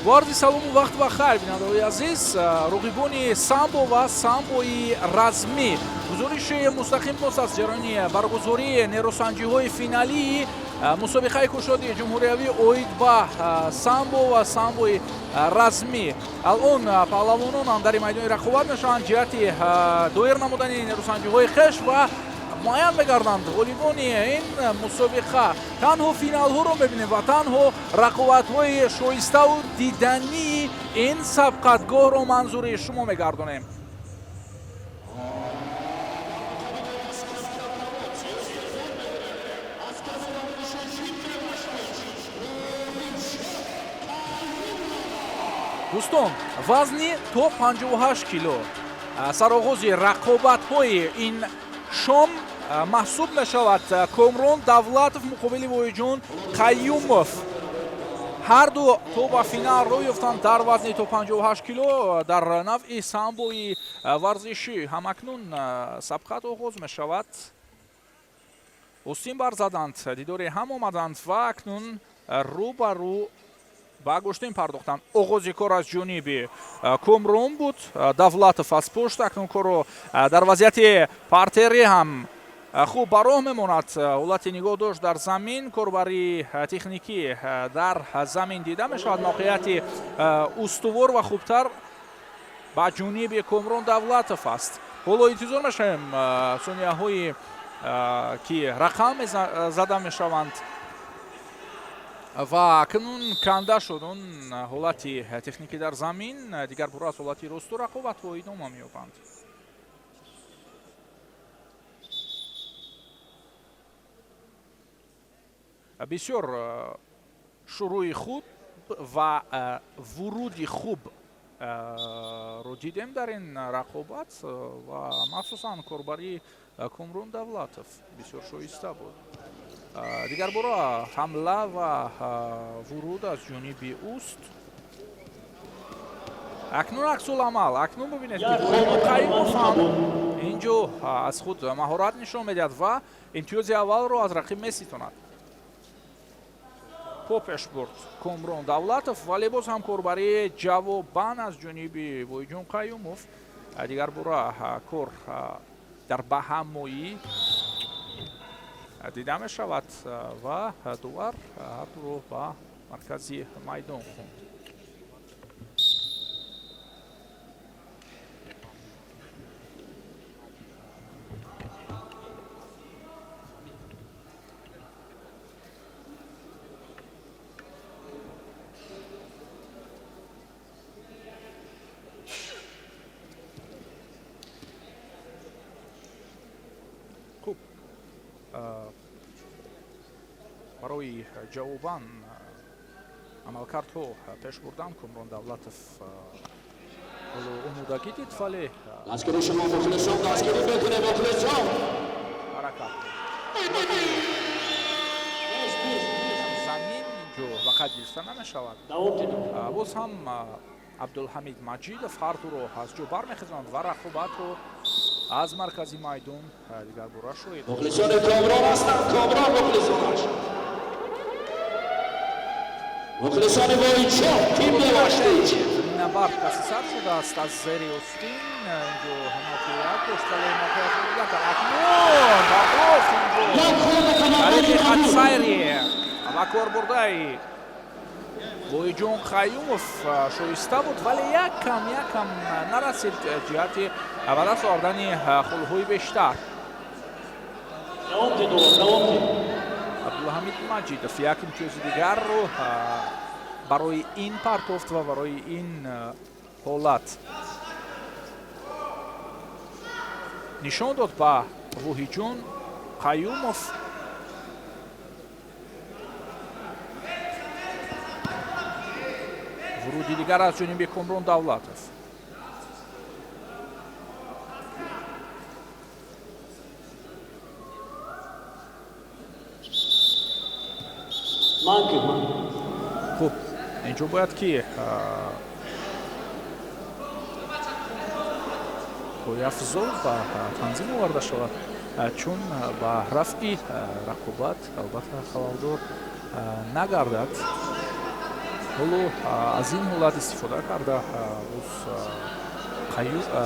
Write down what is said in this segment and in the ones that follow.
Бо арзи салому вақт ва хайр, бинандаҳои азиз, роғибони самбо ва самбои размӣ. Гузориши мустақим боз аз ҷараёни баргузории нерӯсанҷиҳои финалии мусобиқаи кушоди ҷумҳуриявӣ оид ба самбо ва самбои размӣ. Алон паҳлавонон андари майдони рақобат мешаванд ҷиҳати доир намудани нерӯсанҷиҳои хеш ва муайян мегарданд ғолибони ин мусобиқа. Танҳо финалҳоро мебинем ва танҳо рақобатҳои шоиставу дидании ин сабқатгоҳро манзури шумо мегардонем. Дӯстон, вазни то 58 кило сароғози рақобатҳои ин шом маҳсуб мешавад. Комрон Давлатов муқобили Воҳидҷон Қаюмов, ҳарду то ба финал роҳ ёфтанд дар вазни то 58 кило дар навъи самбои варзишӣ. Ҳамакнун сабқат оғоз мешавад. Остин барзаданд, дидори ҳам омаданд ва акнун рӯ ба рӯ ба гӯштин пардохтанд. Оғози кор аз ҷониби Комрон буд, Давлатов аз пушт. Акнун корро дар вазъияти партерӣ ҳам хуб ба роҳ мемонад. Ҳолати нигоҳ дошт дар замин, корбарии техникӣ дар замин дида мешавад. Мавқеияти устувор ва хубтар ба ҷониби Комрон Давлатов аст. Ҳоло интизор мешавем сонияҳое, ки рақам зада мешаванд, ва акнун канда шуд он ҳолати техникӣ дар замин. Дигар бора аз ҳолати росту рақобатҳо идома меёбанд. Бисёр шурӯи хуб ва вуруди хуб ро дидем дар ин рақобат ва махсусан корбарии Комрон Давлатов бисёр шоиста буд. Дигар бора ҳамла ва вуруд аз ҷониби ӯст. Акнун аксуламал. Акнун бубинед, ки Қаюмов ҳам инҷо аз худ маҳорат нишон медиҳад ва имтиёзи аввалро аз рақиб меситонад. По пеш бурд Комрон Давлатов, вале боз ҳам корбарии ҷавобан аз ҷониби Воҳидҷон Қаюмов. Дигар бора кор дар баҳамоӣ дида мешавад ва довар ҳардуро ба маркази майдон хонд. Хуб, барои ҷавобан амалкардҳо пеш бурдан Комрон Давлатов ҳоло омодагӣ дид, вале Дастгири шумо, мухлисон, дастгирӣ бикунед, мухлисон. Ҳаракат замин инҷо ба қайд гирифта намешавад. Боз ҳам Абдулҳамид Маҷидов ҳардуро аз ҷо бармехезонад ва рақобатро аз маркази майдон дигар бора шоҳид. Мухлисони Комрон ҳастанд, Комрон мухлисонаш. Мухлисони Воҳидҷон, тим Беваштич. Набард каси сар шудааст аз зери остин. Инҷо мавқеият дошт, вале мавқеиятро дигар кард. Акнун бардофт инҷо Як хол ба тариқи командаи Мабуд. хатсайри ва корбурдаи Воҳидҷон Қаюмов шоиста буд, вале як кам, як кам нарасид ҷиҳати ба даст овардани холҳои бештар. Абдулҳамид Маҷидов як имтиёзи дигарро барои ин партофт ва барои ин ҳолат нишон дод ба Воҳидҷон Қаюмов. Вуруди дигар аз ҷониби Комрон Давлатов. Манки, ман. Хуб, инҷо бояд ки пойафзол ба танзим оварда шавад, чун ба рафъи рақобат албатта халалдор нагардад. Ҳоло аз ин ҳолат истифода карда боз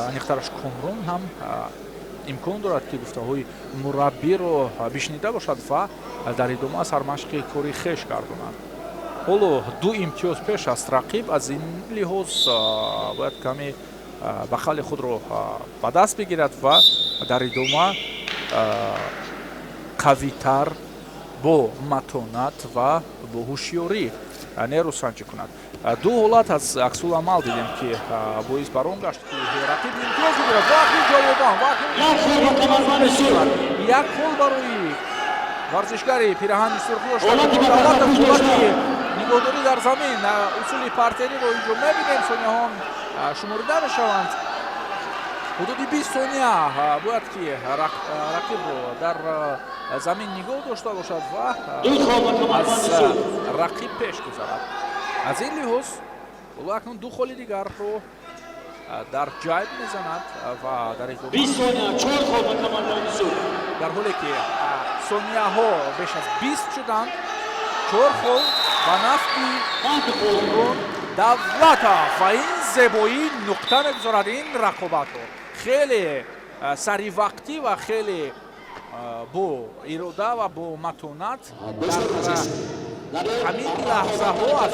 аниқтараш Комрон ҳам имкон дорад, ки гуфтаҳои мураббиро бишнида бошад ва дар идома сармашқи кори хеш гардонад. Ҳоло ду имтиёз пеш аст рақиб, аз ин лиҳоз бояд каме ба қавли худро ба даст бигирад ва дар идома қавитар, бо матонат ва бо ҳушёрӣ нерӯсанҷӣ кунад. Ду ҳолат аз аксуламал дидем, ки боис бар он гашт, ки рақиб имтиёз бигирад ва акнун ҷавобан ва як хол барои варзишгари пираҳани сурх дошта. Нигоҳдорӣ дар замин, усули партериро инҷо мебинем. Сонияҳо шуморида мешаванд, ҳудуди 20 сония бояд ки рақибро дар замин нигоҳ дошта бошад ва аз рақиб пеш гузарад. Аз ин лиҳоз ҳоло акнун ду холи дигарро дар ҷайб мезанад ва дар идома, дар ҳоле ки сонияҳо беш аз 20 шуданд, чор хол ба нафъи Комрон Давлатов ва ин зебоӣ нуқта мегузорад ин рақобатро. Хеле саривақтӣ ва хеле бо ирода ва бо матонат дар ҳамин лаҳзаҳо аз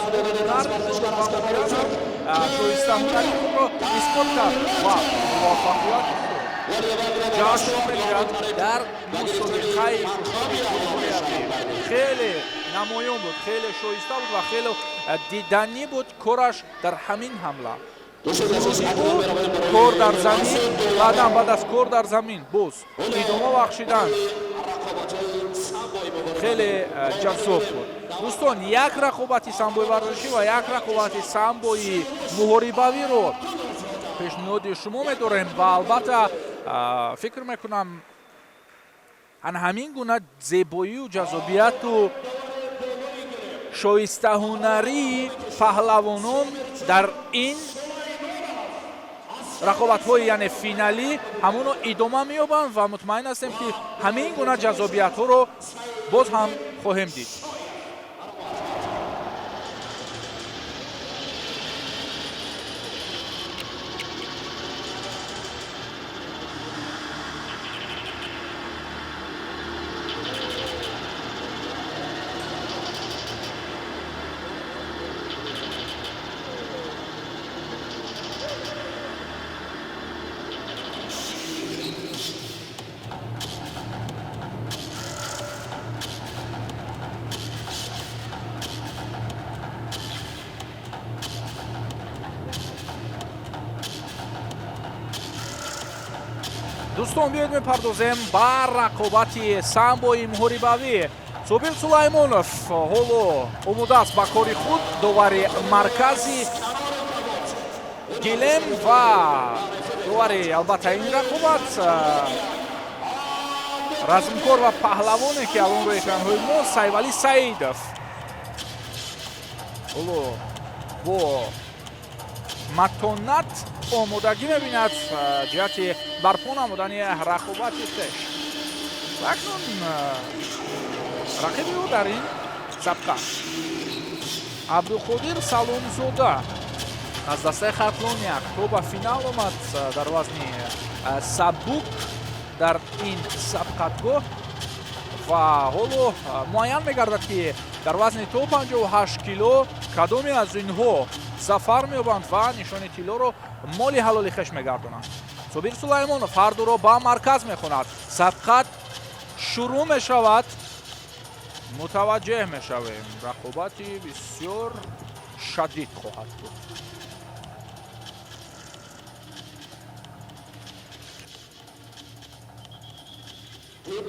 шоистаҳунари худро исбот кард ва муваффақияти ҷашн мегирад дар мусобиқаи. Хеле намоён буд, хеле шоиста буд ва хеле диданӣ буд кораш дар ҳамин ҳамла. Кор дар замин, баъдан баъд аз кор дар замин боз идома бахшидан хеле ҷаззоб буд. Дӯстон, як рақобати самбои варзишӣ ва як рақобати самбои муҳорибавиро пешниҳоди шумо медорем ва албатта фикр мекунам, ана ҳамин гуна зебоию ҷаззобияту шоистаҳунарии паҳлавонон дар ин рақобатҳои, яъне финалӣ, ҳамоно идома меёбанд ва мутмаин ҳастем, ки ҳамин гуна ҷаззобиятҳоро боз ҳам хоҳем дид. Дӯстон, биёед мепардозем ба рақобати самбои муҳорибавӣ. Собир Сулаймонов ҳоло омода аст ба кори худ, довари маркази гилем ва довари албатта ин рақобат, размкор ва паҳлавоне, ки алон рӯи экранҳои мо, Сайвалӣ Саидов ҳоло бо матонат омодагӣ мебинад ҷиҳати барпо намудани рақобати хеш. Акнун рақиби ӯ дар ин сабқа Абдуқодир Саломзода аз дастаи Хатлон як то ба финал омад дар вазни сабук дар ин сабқатгоҳ ва ҳоло муайян мегардад, ки дар вазни то 58 кило кадоме аз инҳо зафар меёбанд ва нишони тиллоро моли ҳалоли хеш мегардонанд. Собир Сулаймонов ҳар дуро ба марказ мехонад, сабқат шурӯъ мешавад. Мутаваҷҷеҳ мешавем, рақобати бисёр шадид хоҳад буд.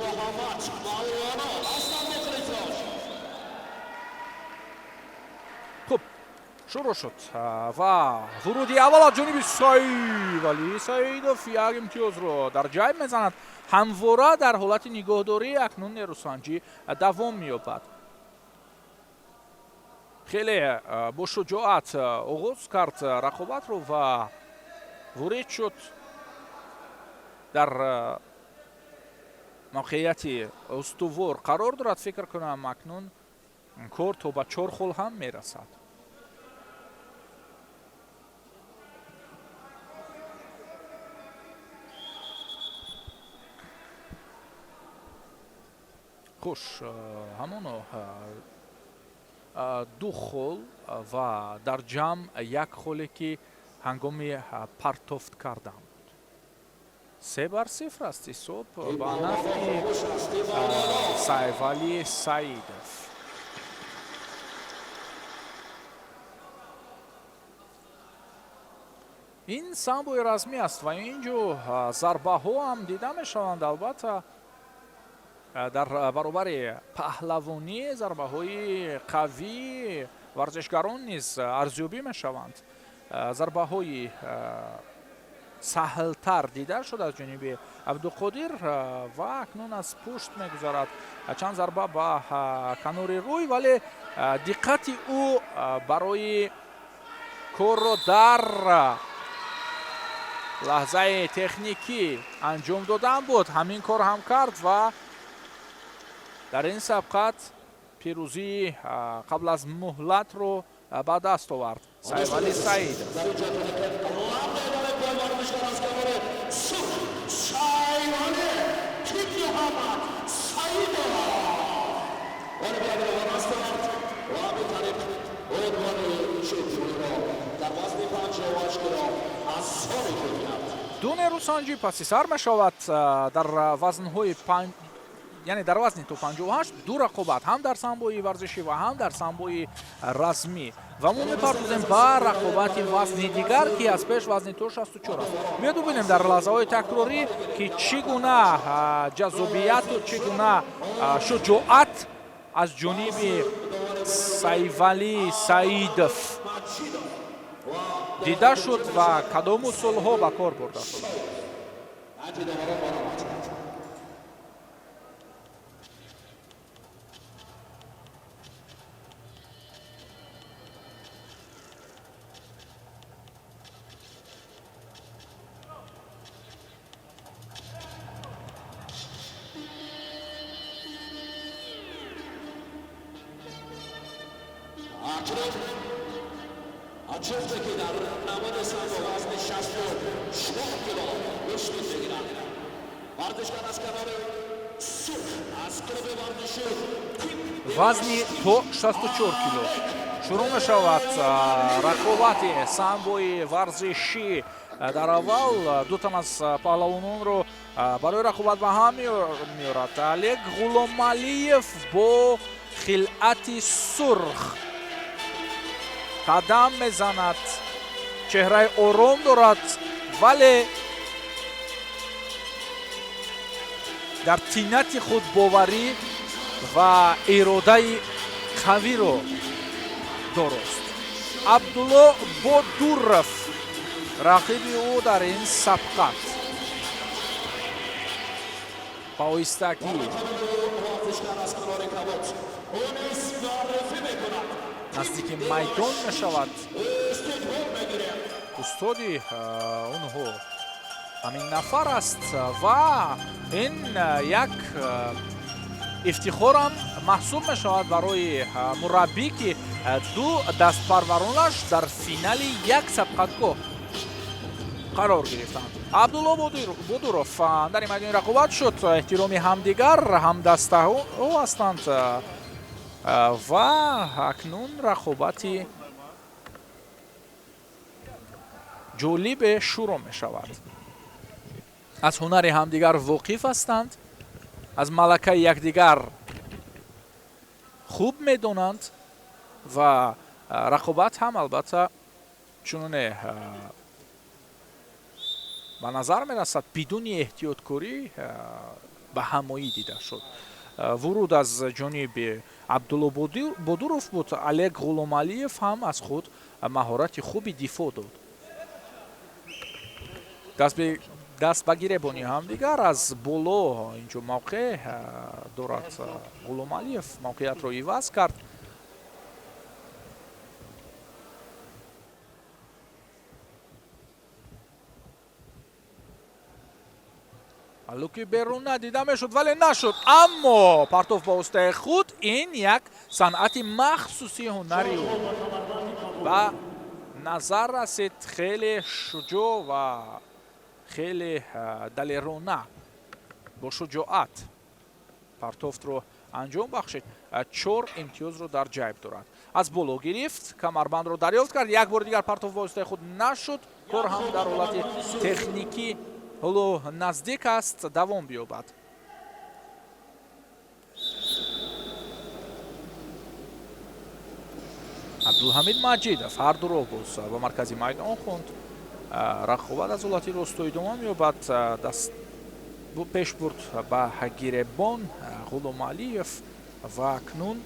Муҳаммад Мавлоно ҳастанд мухлисош. Хуб, шурӯъ шуд ва вуруди аввал аз ҷониби Сайвалӣ Саидов як имтиёзро дар ҷайб мезанад. Ҳамвора дар ҳолати нигоҳдорӣ акнун нерӯсанҷӣ давом меёбад. Хеле бо шуҷоат оғоз кард рақобатро ва ворид шуд, дар мавқеияти устувор қарор дорад. Фикр кунам, акнун кор то ба чор хол ҳам мерасад. Хуш, ҳамоно ду хол ва дар ҷамъ як холе, ки ҳангоми партофт кардан буд. 3-0 аст ҳисоб ба нафъи Сайфалӣ Саидов. Ин самбои размӣ аст ва ин ҷо зарбаҳо ҳам дида мешаванд. Албатта, дар баробари паҳлавонӣ зарбаҳои қавии варзишгарон низ арзёбӣ мешаванд. Зарбаҳои саҳлтар дида шуд аз ҷониби Абдуқодир ва акнун аз пушт мегузарад, чанд зарба ба канори рӯй, вале диққати ӯ барои корро дар лаҳзаи техникӣ анҷом додан буд. Ҳамин кор ҳам кард ва дар ин сабқат пирӯзии қабл аз муҳлатро ба даст овард Сайфалӣ Саидов. Дар инҷо варзишгар аз канори сурх, Сайвалӣ Муҳаммад Саидов, ғолибиятро ба даст овард ва ҳамин тариқ унвони чемпиониро дар вазни 58 кило аз они худ кард. Ду нерӯсанҷӣ паси сар мешавад дар вазнҳои, яъне дар вазни то 58 ду рақобат ҳам дар самбои варзишӣ ва ҳам дар самбои размӣ. Ва мо мепардозем ба рақобати вазни дигар, ки аз пеш вазни то 64 аст. Биёед бубинем дар лаҳзаҳои такрорӣ, ки чӣ гуна ҷаззобияту чӣ гуна шуҷоат аз ҷониби Сайфалӣ Саидов дида шуд ва кадом усулҳо ба кор бурда шуд. Анти доварон баромад кард. Акнун ҷуфте, ки дар намуди самбо вазни 64 кило гӯштин мегиранд, варзишгар аз канори сурх, аз клуби варзиши Вазни то 64 кило шурӯъ мешавад рақобати самбои варзишӣ. Дар аввал ду тан аз паҳлавононро барои рақобат ба ҳам меорад. Олег Ғуломалиев бо хилъати сурх қадам мезанад, чеҳраи ором дорад, вале дар тинати худ боварӣ ва иродаи қавиро дорост. Абдулло Бодуров рақиби ӯ дар ин сабқат ба оҳистагӣ Варзишгар аз канори кабуд, ӯ низ муаррифӣ мекунад. Наздики майдон мешавад. Истиқбол мегирем. Устоди онҳо ҳамин нафар аст ва ин як ифтихорам маҳсуб мешавад барои мураббӣ, ки ду дастпарваронаш дар финали як сабқатгоҳ қарор гирифтанд. Абдулло Бодуров дар ин майдони рақобат шуд. Эҳтироми ҳамдигар, ҳамдастаҳо ҳастанд ва акнун рақобати ҷолибе шурӯъ мешавад. Аз ҳунари ҳамдигар воқиф ҳастанд, аз малакаи якдигар хуб медонанд ва рақобат ҳам, албатта, чуноне ба назар мерасад, бидуни эҳтиёткорӣ ба ҳамоӣ дида шуд. Вуруд аз ҷониби Абдулло Бодуров буд. Олег Ғуломалиев ҳам аз худ маҳорати хуби дифоъ дод. Даст ба гиребони ҳамдигар аз боло. Инҷо мавқеъ дорад Ғуломалиев, мавқеиятро иваз кард. Луки беруна дида мешуд, вале нашуд, аммо партоф ба воситаи худ, ин як санъати махсуси ҳунари ӯ ба назар расид. Хеле шуҷоъ ва хеле далерона, бо шуҷоат партофтро Анҷом бахшид, 4 имтиёзро дар ҷайб дорад. Аз боло гирифт, камарбандро дарёфт кард, як бори дигар партов ба воситаи худ нашуд. Кор ҳам дар ҳолати техникӣ ҳоло наздик аст давом биёбад. Абдулҳамид Маҷидов ҳар дуро боз ба маркази майдон хонд. Рақобат аз ҳолати росто идома меёбад. Даст пеш бурд ба гиребон Ғуломалиев ва акнун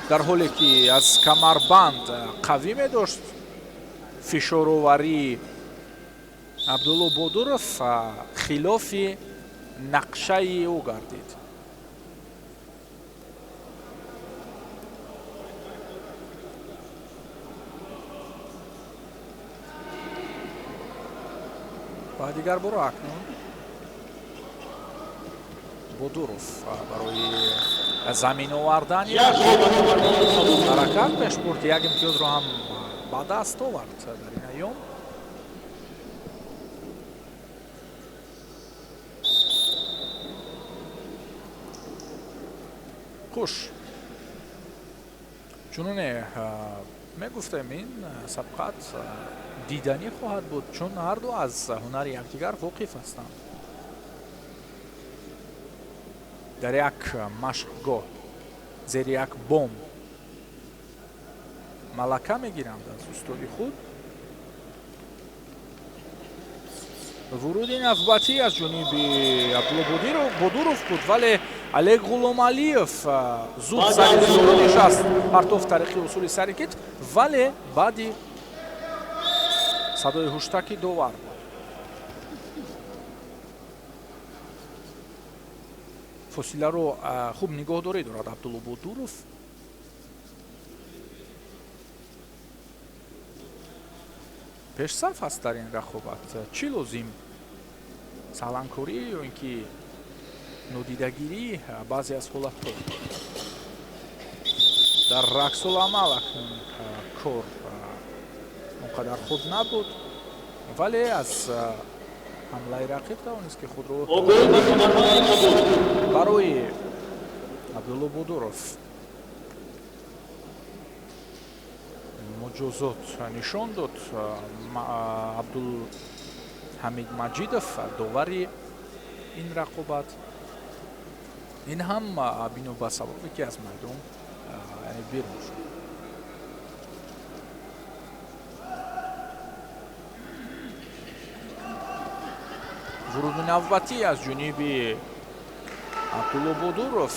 дар ҳоле ки аз камарбанд қавӣ медошт фишороварии Абдулло Бодуров хилофи нақшаи ӯ гардид. Ва дигар боро акнун Бодуров барои замин овардани ҳаракат пеш бурд, як имтиёзро ҳам ба даст овард дар ин айём. Хуш, чуноне мегуфтем, ин сабқат диданӣ хоҳад буд, чун ҳарду аз ҳунари якдигар воқиф ҳастанд. Дар як машқгоҳ зери як бом малака мегиранд аз устоди худ. Вуруди навбатӣ аз ҷониби Абдулло Бодуров буд, вале Олег Ғуломалиев зуд сари зуд нишаст, партоф тариқи усули сари китф, вале баъди садои ҳуштаки довар буд. Фосиларо хуб нигоҳдорӣ дорад Абдулло Бодуров. Пешсаф аст дар ин рақобат. Чӣ лозим? Саланкорӣ ё ин ки нодидагирӣ баъзе аз ҳолатҳо. Дар раксуламал акнун кор он қадар хуб набуд, вале аз ҳамлаи рақиб тавонист ки худро барои Абдулло Бодуров муҷозот нишон дод. Абдулҳамид Маҷидов довари ин рақобат. Ин ҳам бино ба сабабе ки аз майдон яъне берун шуд. Вуруди навбатӣ аз ҷониби Абдулло Бодуров.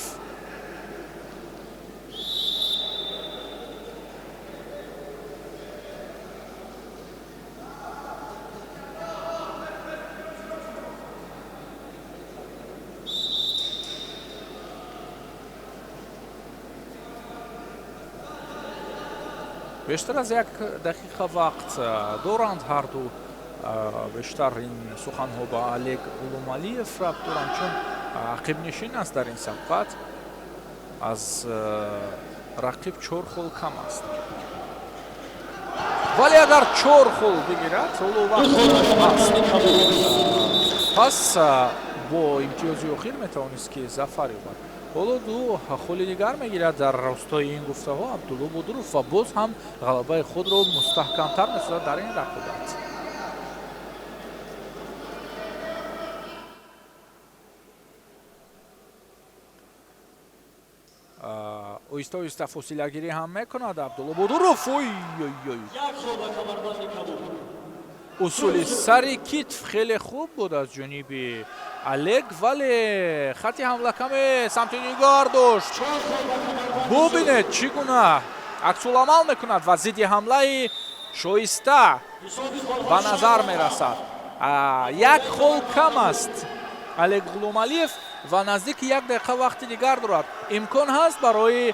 Бештар аз як дақиқа вақт доранд ҳарду. Бештар ин суханҳо ба Олег Ғуломалиев рабт доранд, чун ақибнишин аст дар ин сабқат, аз рақиб 4 хол кам аст. Вале агар 4 хол бигирад, ҳоло вақт аст. Пас бо имтиёзи охир метавонист ки зафар ёбад. Ҳоло 2 холи дигар мегирад дар ростои ин гуфтаҳо Абдулло Бодуров ва боз ҳам ғалабаи худро мустаҳкамтар месозад дар ин рақобат. Оҳиста оҳиста фосилагирӣ ҳам мекунад Абдулло Бодуров. Ой ой ой, усули сари китф хеле хуб буд аз ҷониби Олег, вале хати ҳамла каме самти дигар дошт. Бубинед чӣ гуна аксуламал мекунад ва зидди ҳамлаи шоиста ба назар мерасад. Як хол кам аст Олег Ғуломалиев ва наздики як дақиқа вақти дигар дорад. Имкон ҳаст барои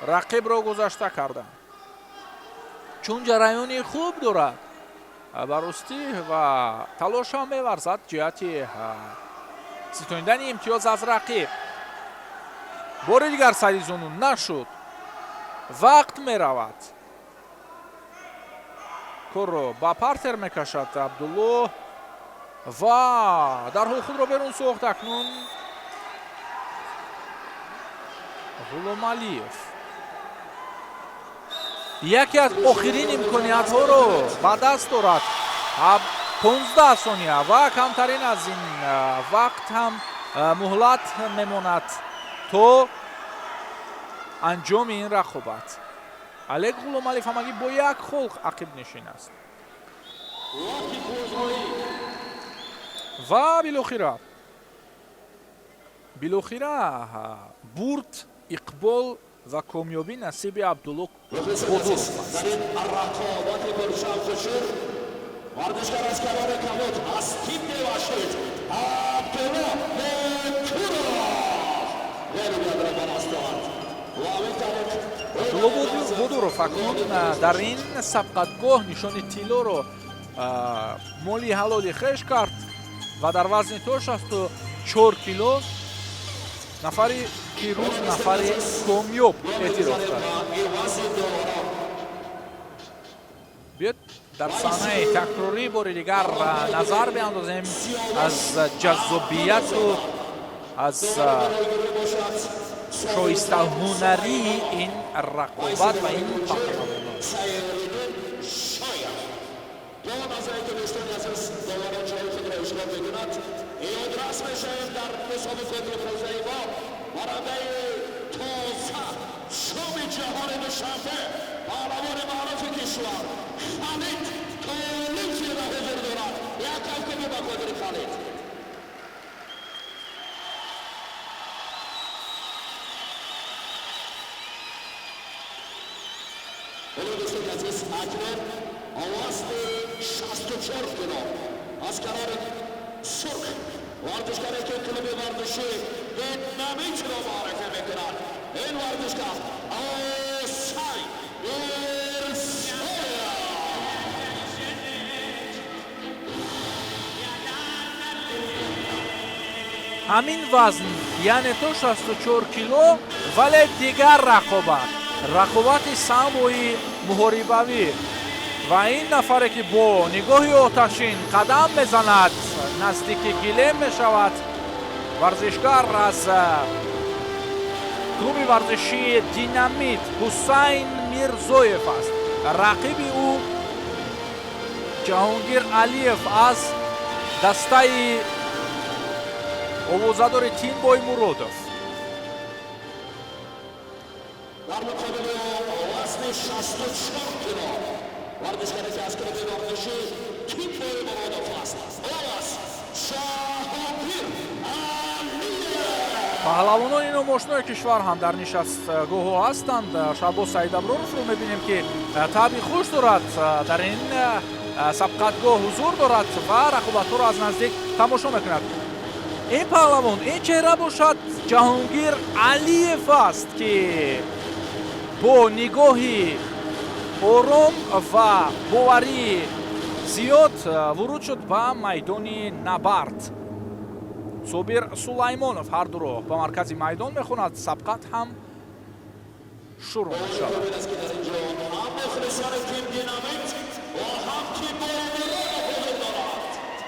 рақибро гузашта кардан, чун ҷараёни хуб дорад баростӣ ва талош ҳам меварзад ҷиҳати ситонидани имтиёз аз рақиб. Бори дигар сари зону нашуд, вақт меравад. Корро ба партер мекашад Абдулло Ва дарҳол худро берун сохт. Акнун Ғуломалиев яке аз охирин имкониятҳоро ба даст дорад. 15 сония ва камтарин аз ин вақт ҳам муҳлат мемонад то анҷоми ин рақобат. Олег Ғуломалиев ҳамагӣ бо як хол ақибнишин аст. Ва билохира бурд, иқбол ва комёбӣ насиби Абдулло Бодуров аст. Варзишгар аз канори кабуд аз тими Вашид Абдулло Бодуров ғолибиятро ба даст овард. Абдулло Бодуров акнун дар ин сабқатгоҳ нишони тиллоро моли ҳалоли хеш кард ва дар вазни то 64 кило нафари пирӯз, нафари комёб эътироф кард. Биёд, дар саҳнаи такрорӣ бори дигар назар биандозем аз ҷаззобияту аз шоистаҳунарии ин рақобат ва ин паҳлавонон. Акнун овозни 64 кило аз канори сурх варзишгаре ки клуби варзишӣ Динамитро муаррифӣ мекунад, ин варзишгар Осай Мирзоев. Ҳамин вазн, яъне то 64 кило, вале дигар рақобат, рақобати самбои муҳорибавӣ. Ва ин нафаре ки бо нигоҳи оташин қадам мезанад, наздики гилем мешавад, варзишгар аз клуби варзишии Динамит Ҳусайн Мирзоев аст. Рақиби ӯ Ҷаҳонгир Алиев аз дастаи овозадори Тимбой Муродов. Дар муқобили вазни 64 кило варзишгаре ки аз клуби варзишӣ Тимбой Муродов аст, ӯ аст Ҷаҳонгир Алиев. Паҳлавонони номошинои кишвар ҳам дар нишастгоҳҳо ҳастанд. Шаҳбоз Саидаброровро мебинем, ки таъби хуш дорад, дар ин сабқатгоҳ ҳузур дорад ва рақобатҳоро аз наздик тамошо мекунад. Ин паҳлавон, ин чеҳра бошад, Ҷаҳонгир Алиев аст, ки бо нигоҳи ором ва боварии зиёд вуруд шуд ба майдони набард. Собир Сулаймонов ҳардуро ба маркази майдон мехонад, сабқат ҳам шурӯъ мешавад.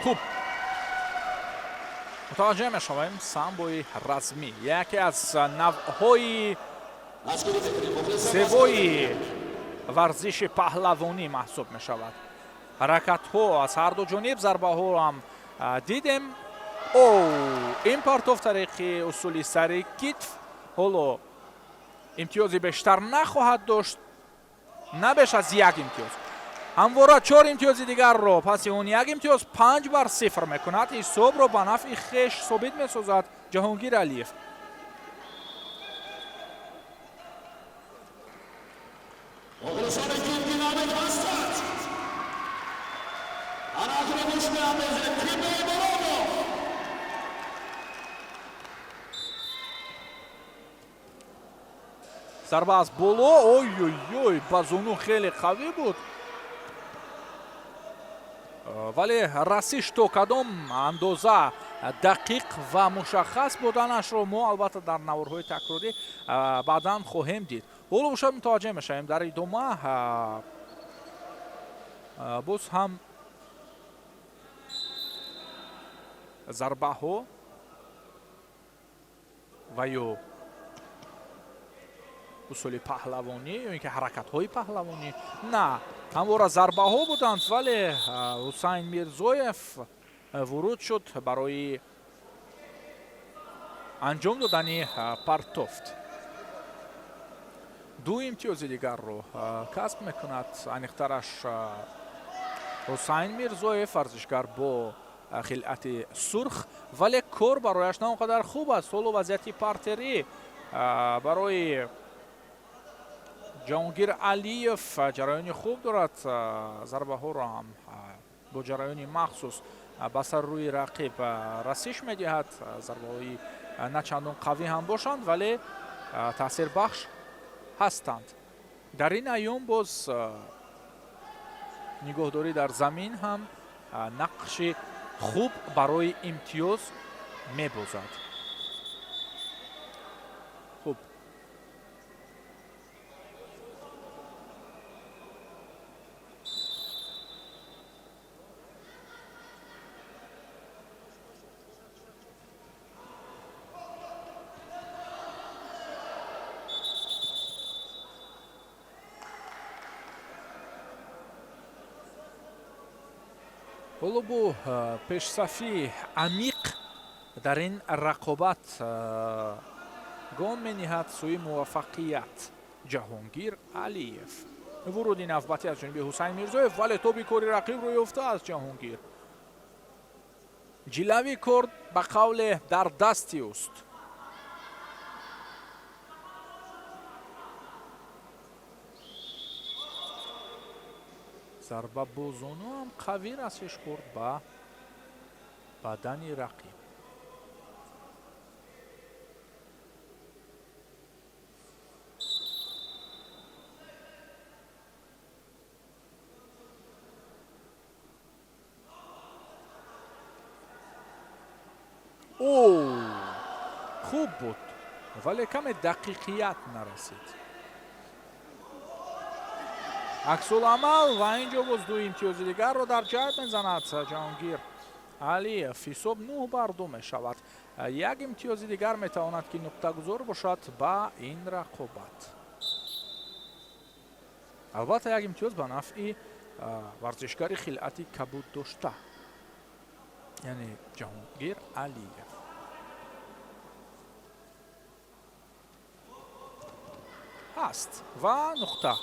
Хуб, мутаваҷҷеҳ мешавем, самбои размӣ яке аз навъҳои зебои варзиши паҳлавонӣ маҳсуб мешавад. Ҳаракатҳо аз ҳарду ҷониб, зарбаҳоро ҳам дидем. О, ин партоф тариқи усули сари китф ҳоло имтиёзи бештар нахоҳад дошт, на беш аз як имтиёз. Ҳамвора чор имтиёзи дигарро паси он як имтиёз 5-0 мекунад. Ҳисобро ба нафъи хеш собит месозад Ҷаҳонгир Алиев. Мухлисони тим Динамит ҳастанд. Анакро гӯш меандозем, Тимбой Муродов. Зарба аз боло, ой-ой-ой, ба зону хеле қавӣ буд, вале расиш то кадом андоза дақиқ ва мушаххас буданашро мо албатта дар наворҳои такрорӣ баъдан хоҳем дид. Ҳоло бошад, мутаваҷҷеҳ мешавем дар идома боз ҳам. Зарбаҳо ва ё усули паҳлавонӣ ё ин ки ҳаракатҳои паҳлавонӣ на, ҳамвора зарбаҳо буданд, вале Ҳусайн Мирзоев вуруд шуд барои анҷом додани партофт. Ду имтиёзи дигарро касб мекунад, аниқтараш Ҳусайн Мирзоев, варзишгар бо хилъати сурх, вале кор барояш на он қадар хуб аст. Ҳоло вазъияти партерӣ барои Ҷаҳонгир Алиев ҷараёни хуб дорад, зарбаҳоро ҳам бо ҷараёни махсус ба сари рӯи рақиб расиш медиҳад. Зарбаҳои на чандон қавӣ ҳам бошанд, вале таъсирбахш ҳастанд. Дар ин айём боз нигоҳдорӣ дар замин ҳам нақши хуб барои имтиёз мебозад. Хуб, ҳоло бо пешсафии амиқ дар ин рақобат гом мениҳад сӯи муваффақият Ҷаҳонгир Алиев. Вуруди навбатӣ аз ҷониби Ҳусайн Мирзоев, вале тоби кори рақибро ёфтааст Ҷаҳонгир. Ҷилави кор ба қавле дар дасти ӯст. Зарба бо зону ҳам қавӣ расиш хӯрд ба бадани рақиб. О, хуб буд, вале каме дақиқият нарасид. Аксуламал ва ин ҷо боз ду имтиёзи дигарро дар ҷайб мезанад Ҷаҳонгир Алиев. Ҳисоб 9-2 мешавад. Як имтиёзи дигар метавонад, ки нуқтагузор бошад ба ин рақобат. Албатта, як имтиёз ба нафъи варзишгари хилъати кабуд дошта, яъне Ҷаҳонгир Алиев. Ҳаст ва нуқта,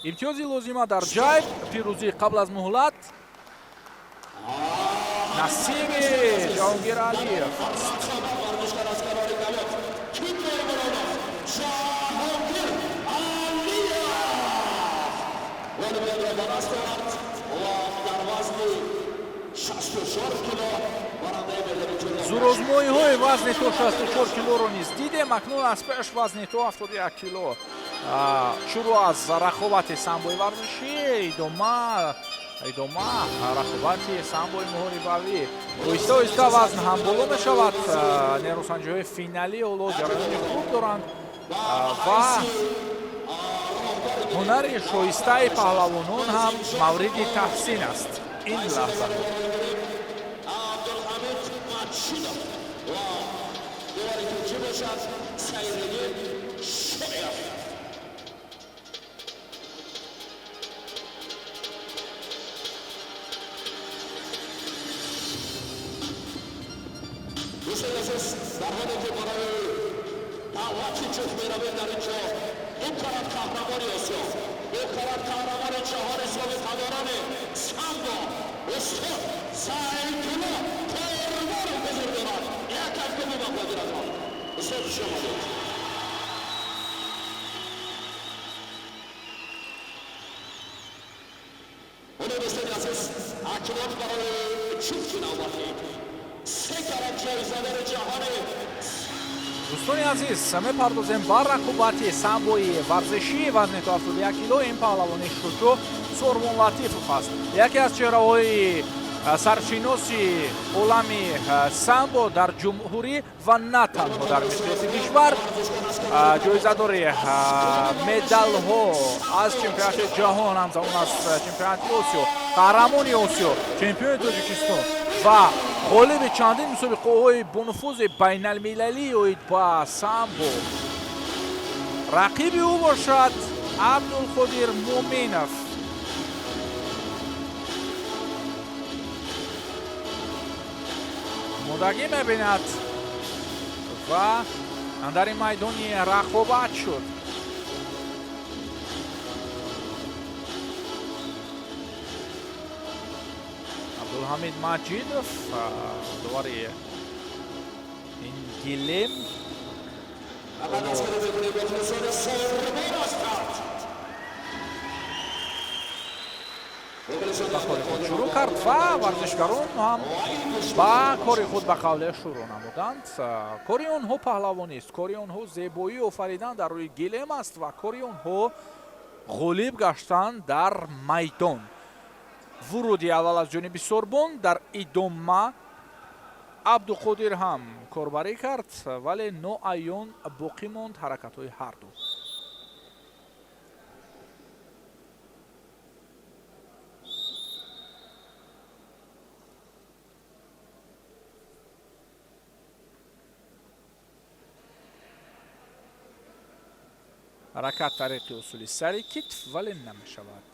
имтиёзи лозима дар ҷайб, пирӯзӣ қабл аз муҳлат насиби Ҷаҳонгир Алиев аст. Варзишгар аз канори Калот ким баромад? Ҷаҳонгир Алиев ғолибиятро ба даст овард ва дар вазни 64 кило барандаи медали тилло. Зӯрозмоиҳои вазни то 64 килоро низ дидем. Акнун аз пеш вазни то 71 кило шурӯъ аз рақобати самбои варзишӣ, идома рақобати самбои муҳорибавӣ. Оҳиста оҳиста вазн ҳам боло мешавад. Нерӯсанҷиҳои финалӣ ҳоло ҷараёни хуб доранд ва ҳунари шоистаи паҳлавонон ҳам мавриди таҳсин аст ин лаҳзаҳо. Абдулҳамид Мачидов ва дувори туркӣ бошад Сайриддин Шоев. Дӯстони азиз, дар ҳоле ки барои даъвати ҷуфт меравем, дар ин ҷо ду карат қаҳрамони Осиё, ду карат қаҳрамони ҷаҳони, собиқадорони самбо, устод Сайдулло Қурбонов ҳузур дорад. Як кафкӯбӣ ба қодиратон. Устод, хуш омадед. Ҳоло, дӯстони азиз, акнун барои ҷуфти навбатӣ се карат ҷоизадори ҷаҳони. Дӯстони азиз, мепардозем ба рақобати самбои варзишӣ вазни то 71 кило. Ин паҳлавони шуҷоъ Сорвон Латифов аст, яке аз чеҳраҳои саршиноси олами самбо дар ҷумҳурӣ ва на танҳо дар миқёси кишвар, ҷоизадори медалҳо аз чемпионати ҷаҳон, ҳамзамон аз чемпионати Осиё, қаҳрамони Осиё, чемпиони Тоҷикистон ва Ғолиби чандин мусобиқаҳои бонуфузи байналмилалӣ оид ба самбо. Рақиби ӯ бошад Абдулқодир Муъминов. Омодагӣ мебинад ва андари майдони рақобат шуд. Абдулҳамид Маҷидов, довари ин гилем. اول دستگیری میکنیم مخلصان سربان از تحت. Ба кори худ шурӯъ кард ва варзишгарон ҳам ба кори худ ба қавле шурӯъ намуданд. Кори онҳо паҳлавонист, кори онҳо зебоӣ офаридан дар рӯи гилем аст ва кори онҳо ғолиб гаштан дар майдон. Вуруди аввал аз ҷониби Сорбон, дар идома Абдуқодир ҳам корбарӣ кард, вале ноаён боқӣ монд ҳаракатҳои ҳарду. Ҳаракат тариқи усули сари китф, вале намешавад.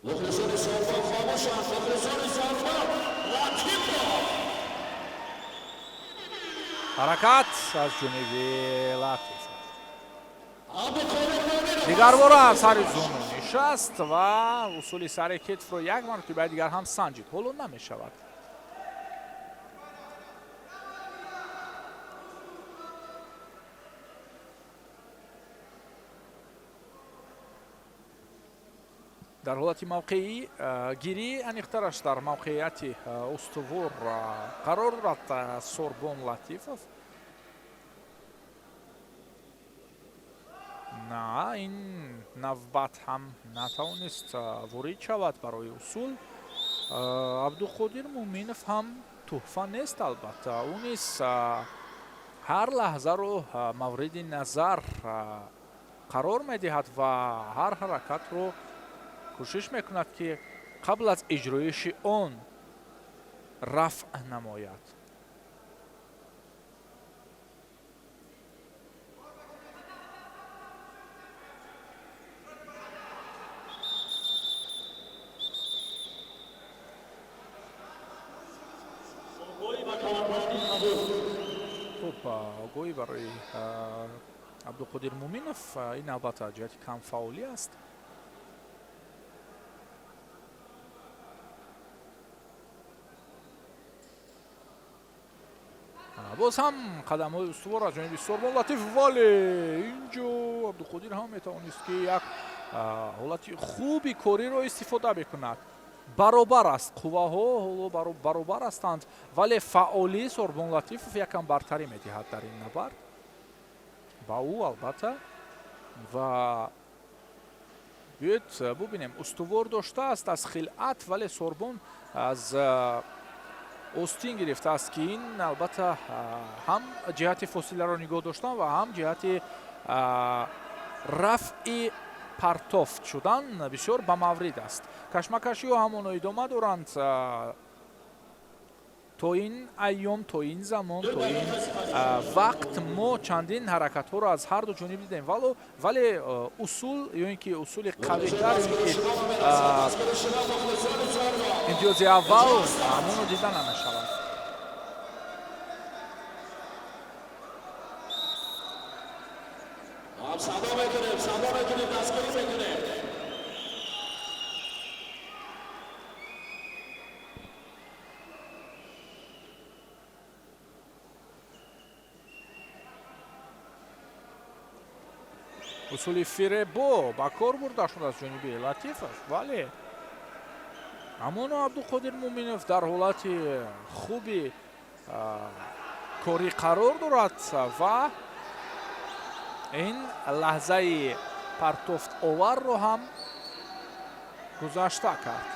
مخلصان سربان خاموشند. مخلصان سربان لطیف را Ҳаракат аз ҷониби Латиф. عبدالقادر مومنов Дигарбора сари зону нишаст ва усули сари китфро як маротибаи дигар ҳам санҷид, ҳоло намешавад. Дар ҳолати мавқеӣ гирӣ, аниқтараш дар мавқеияти устувор қарор дорад Сорбон Латифов. На, ин навбат ҳам натавонист ворид шавад барои усул. Абдуқодир Муъминов ҳам тӯҳфа нест, албатта, ӯ низ ҳар лаҳзаро мавриди назар қарор медиҳад ва ҳар ҳаракатро кӯшиш мекунад, ки қабл аз иҷроиши он рафъ намояд. Хуб, огоҳӣ барои Абдуқодир Муъминов, ин албатта ҷиҳати камфаъолӣ аст. Боз ҳам қадамҳои устувор аз ҷониби Сорбон Латиф, вале инҷо Абдуқодир ҳам метавонист, ки як ҳолати хуби кориро истифода бикунад. Баробар аст қувваҳо, ҳоло баробар ҳастанд, вале фаъолии Сорбон Латифов якам бартарӣ медиҳад дар ин набард ба ӯ, албатта. Ва биёед бубинем, устувор доштааст аз хилъат, вале Сорбон аз остин гирифтааст, ки ин албатта ҳам ҷиҳати фосиларо нигоҳ доштан ва ҳам ҷиҳати рафъи партофт шудан бисёр ба маврид аст. Кашмакашиҳо ҳамоно идома доранд то ин айём, то ин замон, то ин вақт. Мо чандин ҳаракатҳоро аз ҳар ду ҷониб дидем, вале усул ё ин ки усули қавитар, ё ин ки имтиёзи аввал ҳамоно дида намешавад. صدا میکنیم، صدا میکنیم، دستگیری میکنیم. Усули фиребо ба кор бурда шуд аз ҷониби Латифов, вале ҳамоно Абдуқодир Муъминов дар ҳолати хуби корӣ қарор дорад ва ин лаҳзаи партофтоварро ҳам гузашта кард.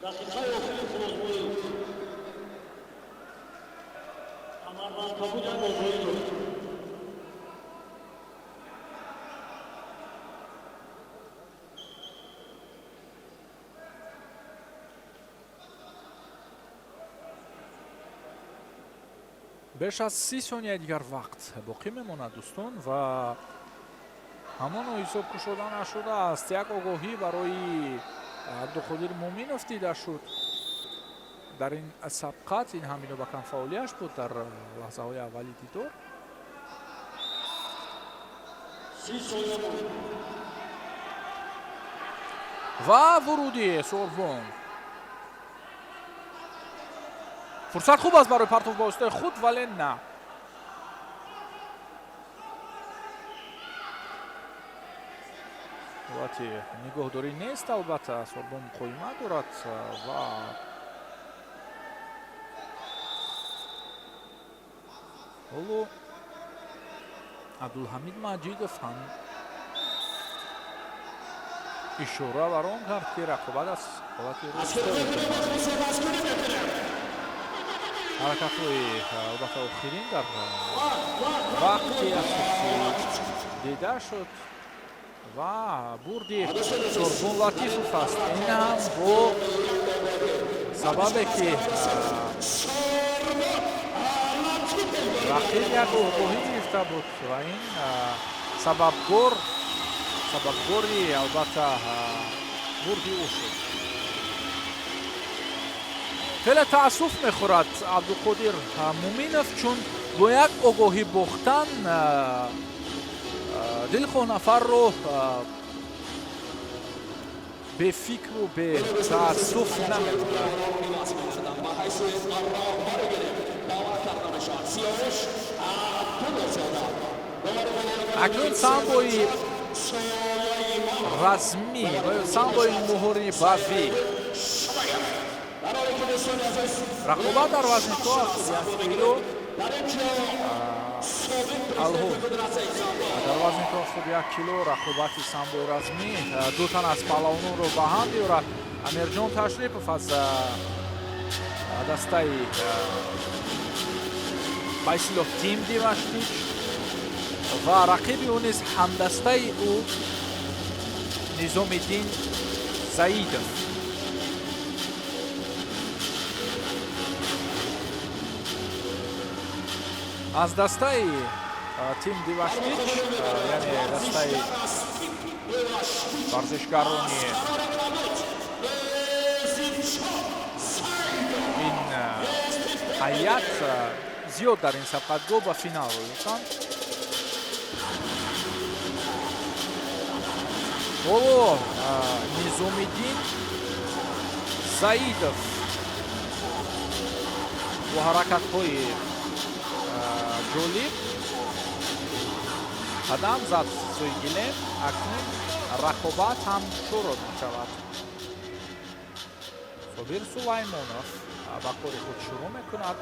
Дақиқаи охири пурозмоӣ. Камарбанд кабуд як огоҳӣ дошт. Беш аз 30 сонияи дигар вақт боқӣ мемонад, дӯстон, ва ҳамоно ҳисоб кушода нашудааст. Як огоҳӣ барои Абдуқодир Муъминов дида шуд дар ин сабқат. Ин ҳам бино ба камфаъолияш буд дар лаҳзаҳои аввали дидор. 30 сония монд. Ва вуруди Сорбон. Фурсат хуб аст барои партов ба воситаи худ, вале на. Ҳолати нигоҳдорӣ нест, албатта Сорбон муқовимат дорад ва ҳоло Абдулҳамид Маҷидов ҳам ишора бар он кард, ки рақобат аз ҳолати ҳаракатҳои албатта охирин дар вақти асосӣ дида шуд ва бурди Сорбон Латифов аст. Ин ҳам бо сабабе, ки рақиб як огоҳӣ гирифта буд ва ин сабабгори албатта бурди ӯ шуд. Хеле таассуф мехӯрад Абдуқодир Муминов, чун бо як огоҳӣ бохтан дилхоҳ нафарро бефикру бетаассуф намемонад. Ба ҳайси роҳбари гирифт даъват карда мешавад Сиёвуш Абдуллозода. Акнун самбои размӣ ва ё самбои муҳорибавӣ. Рақобат дар вазни то 71 кило. Алҳол дар вазни то 71 кило рақобати самбои размӣ ду тан аз паҳлавононро ба ҳам меорад. Амирҷон Ташрипов аз дастаи ба истилоҳ Тим Диваштич ва рақиби ӯ низ ҳамдастаи ӯ Низомиддин Заидов. Аз дастаи Тим Диваштич, яъне дастаи варзишгарони ин ҳайат зиёд дар ин сабқатгоҳ ба финал рӯй ёфтанд. Ҳоло Низомиддин Заидов бо ҳаракатҳои ҷолиб қадам зад сӯи гилем. Акнун рақобат ҳам шурӯъ мешавад. Собир Сулаймонов ба кори худ шурӯъ мекунад,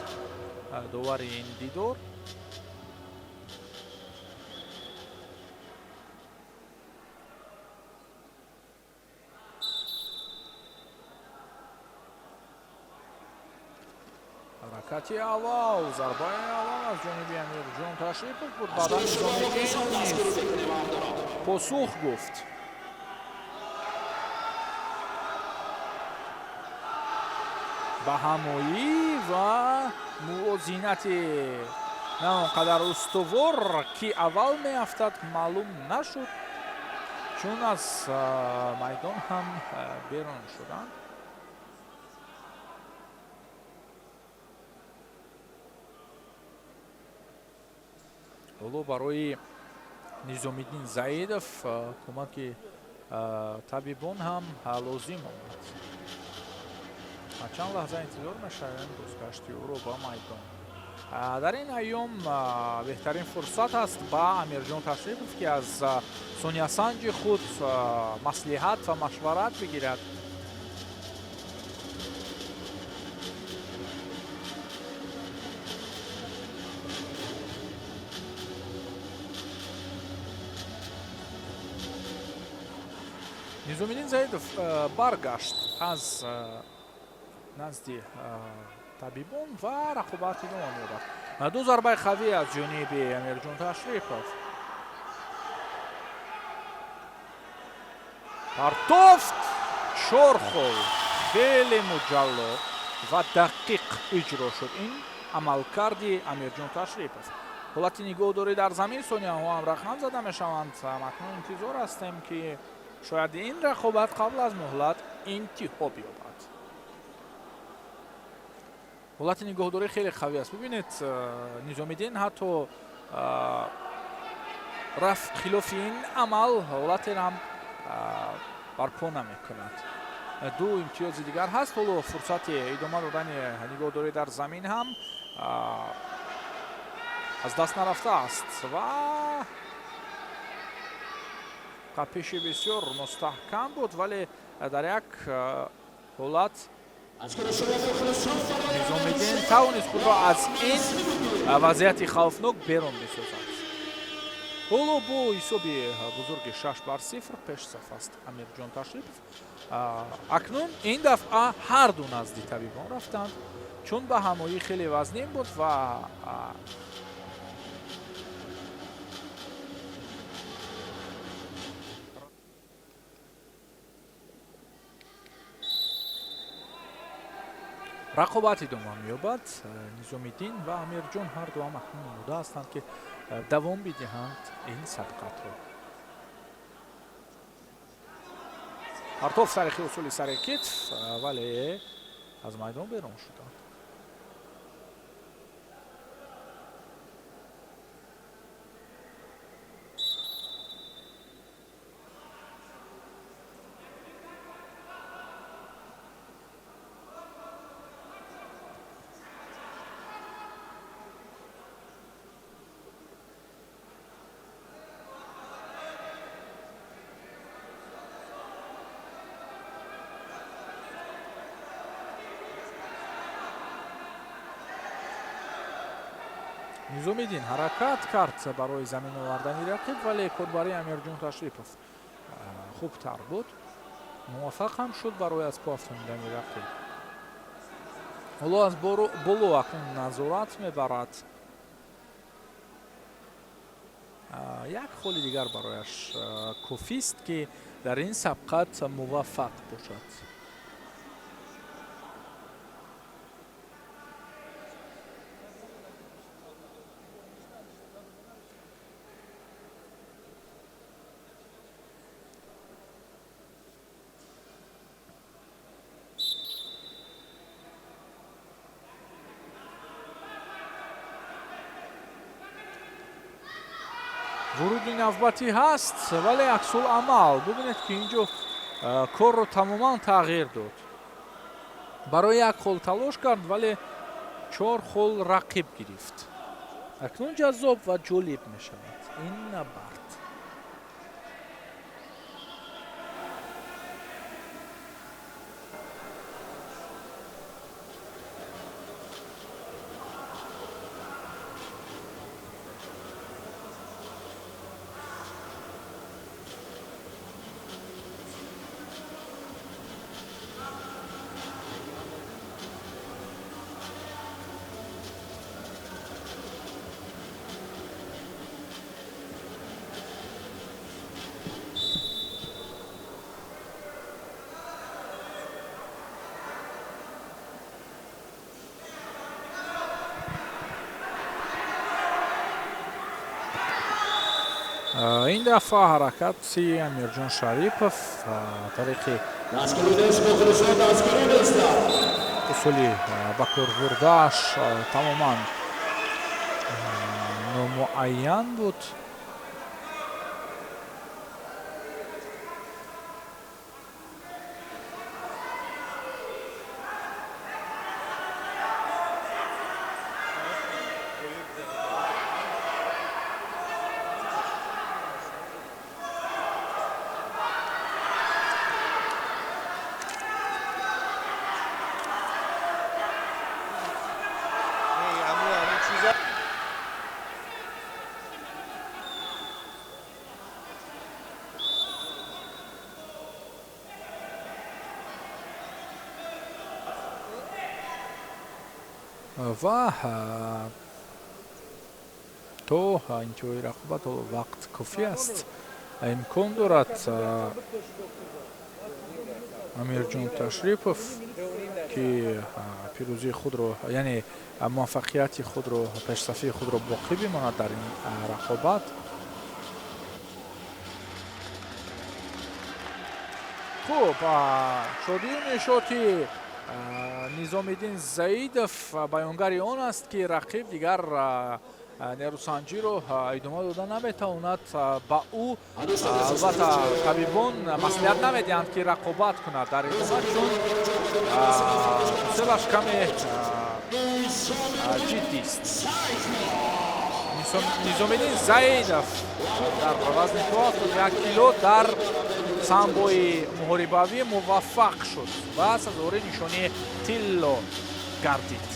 довари ин дидор. Ҳаракати аввал, зарбаи аввал аз ҷониби Амирҷон Ташрипов буд. Баъдан Низомиддин низ посух гуфт. Ба ҳамоӣ ва мувозинати на он қадар устувор, ки аввал меафтад, маълум нашуд, чун аз майдон ҳам берун шуданд. Ҳоло барои Низомиддин Заидов кӯмаки табибон ҳам лозим омад. Чанд лаҳза интизор мешавем бозгашти ӯро ба майдон. Дар ин айём беҳтарин фурсат аст ба Амирҷон Ташрипов, ки аз сониясанҷи худ маслиҳат ва машварат бигирад. Низомиддин Заидов баргашт аз Назди табибон ва рақобат идома меёбад. Ду зарбаи қавӣ аз ҷониби Амирҷон Ташрипов. Партофт, чор хол, хеле муҷалло ва дақиқ иҷро шуд ин амалкарди Амирҷон Ташрипов. Ҳолати нигоҳдорӣ дар замин, сонияҳо ҳам рақам зада мешаванд. Акнун интизор ҳастем, ки шояд ин рақобат қабл аз муҳлат интиҳо биёбад. Ҳолати нигоҳдорӣ хеле қавӣ аст. Бибинед, Низомиддин ҳатто рафт хилофи ин амал, ҳолатерам барпо намекунад. Ду имтиёзи дигар ҳаст. Ҳоло фурсати идома додани нигоҳдорӣ дар замин ҳам аз даст нарафтааст ва қапиши бисёр мустаҳкам буд, вале дар як ҳолат Низомиддин тавонист худро аз ин вазъияти хавфнок берун бисозад. Ҳоло бо ҳисоби бузурги 6-0 пешсаф аст Амирҷон Ташрипов. Акнун ин дафъа ҳарду назди табибон рафтанд, чун ба ҳамоӣ хеле вазнин буд ва рақобат идома меёбад. Низомиддин ва Амирҷон ҳарду ҳам акнун омода ҳастанд, ки давом бидиҳанд ин сабқатро. Партоф тариқи усули сари китф, вале аз майдон берун шуданд. Низомиддин ҳаракат кард барои замин овардани рақиб, вале корбарии Амирҷон Ташрипов хубтар буд. Муваффақ ҳам шуд барои аз по афтонидани рақиб. Ҳоло аз боло акнун назорат мебарад. Як холи дигар барояш кофист, ки дар ин сабқат муваффақ бошад. Вуруди навбатӣ ҳаст, вале аксуламал. Бубинед, ки инҷо корро тамоман тағйир дод. Барои як хол талош кард, вале чор хол рақиб гирифт. Акнун ҷаззоб ва ҷолиб мешавад ин набард. Ин дафъа ҳаракати Амирҷон Шарипов тариқи усули ба кор бурдааш тамоман номуайян буд. Ва то интиҳои рақобат вақт кофӣ аст. Имкон дорад Амирҷон Ташрипов, ки пирӯзии худро, яъне муваффақияти худро, пешсафии худро боқӣ бимонад дар ин рақобат. Хуб, шодию нишоти Низомиддин Заидов баёнгари он аст, ки рақиб дигар нерӯсанҷиро идома дода наметавонад. Ба ӯ албатта табибон маслиҳат намедиҳанд, ки рақобат кунад дар идома, чун селаш каме ҷиддист. Низомиддин Заидов дар вазни то 71 кило дар самбои муҳорибавӣ муваффақ шуд ва сазовори нишонии тилло гардид.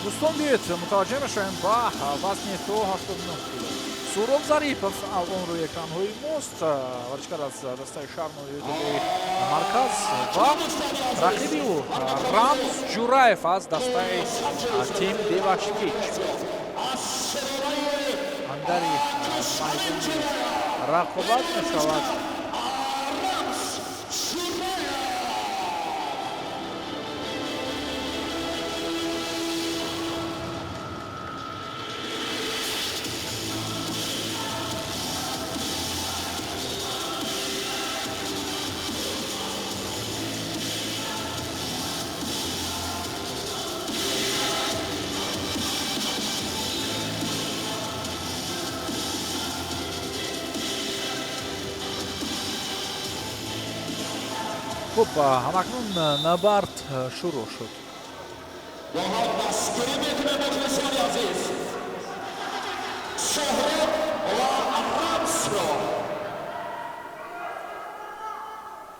Дӯстон, биёед мутаваҷҷеҳ мешавем ба вазни то 79 кило. Суроб Зарипов он рӯи экранҳои мост, варзишгар аз дастаи шаҳр ноҳияи марказ ва рақиби ӯ Рамз Ҷураев аз дастаи Тим Девашкич. Андари майдони рақобат мешавад. Хуб, ҳамакнун набард шурӯъ шуд.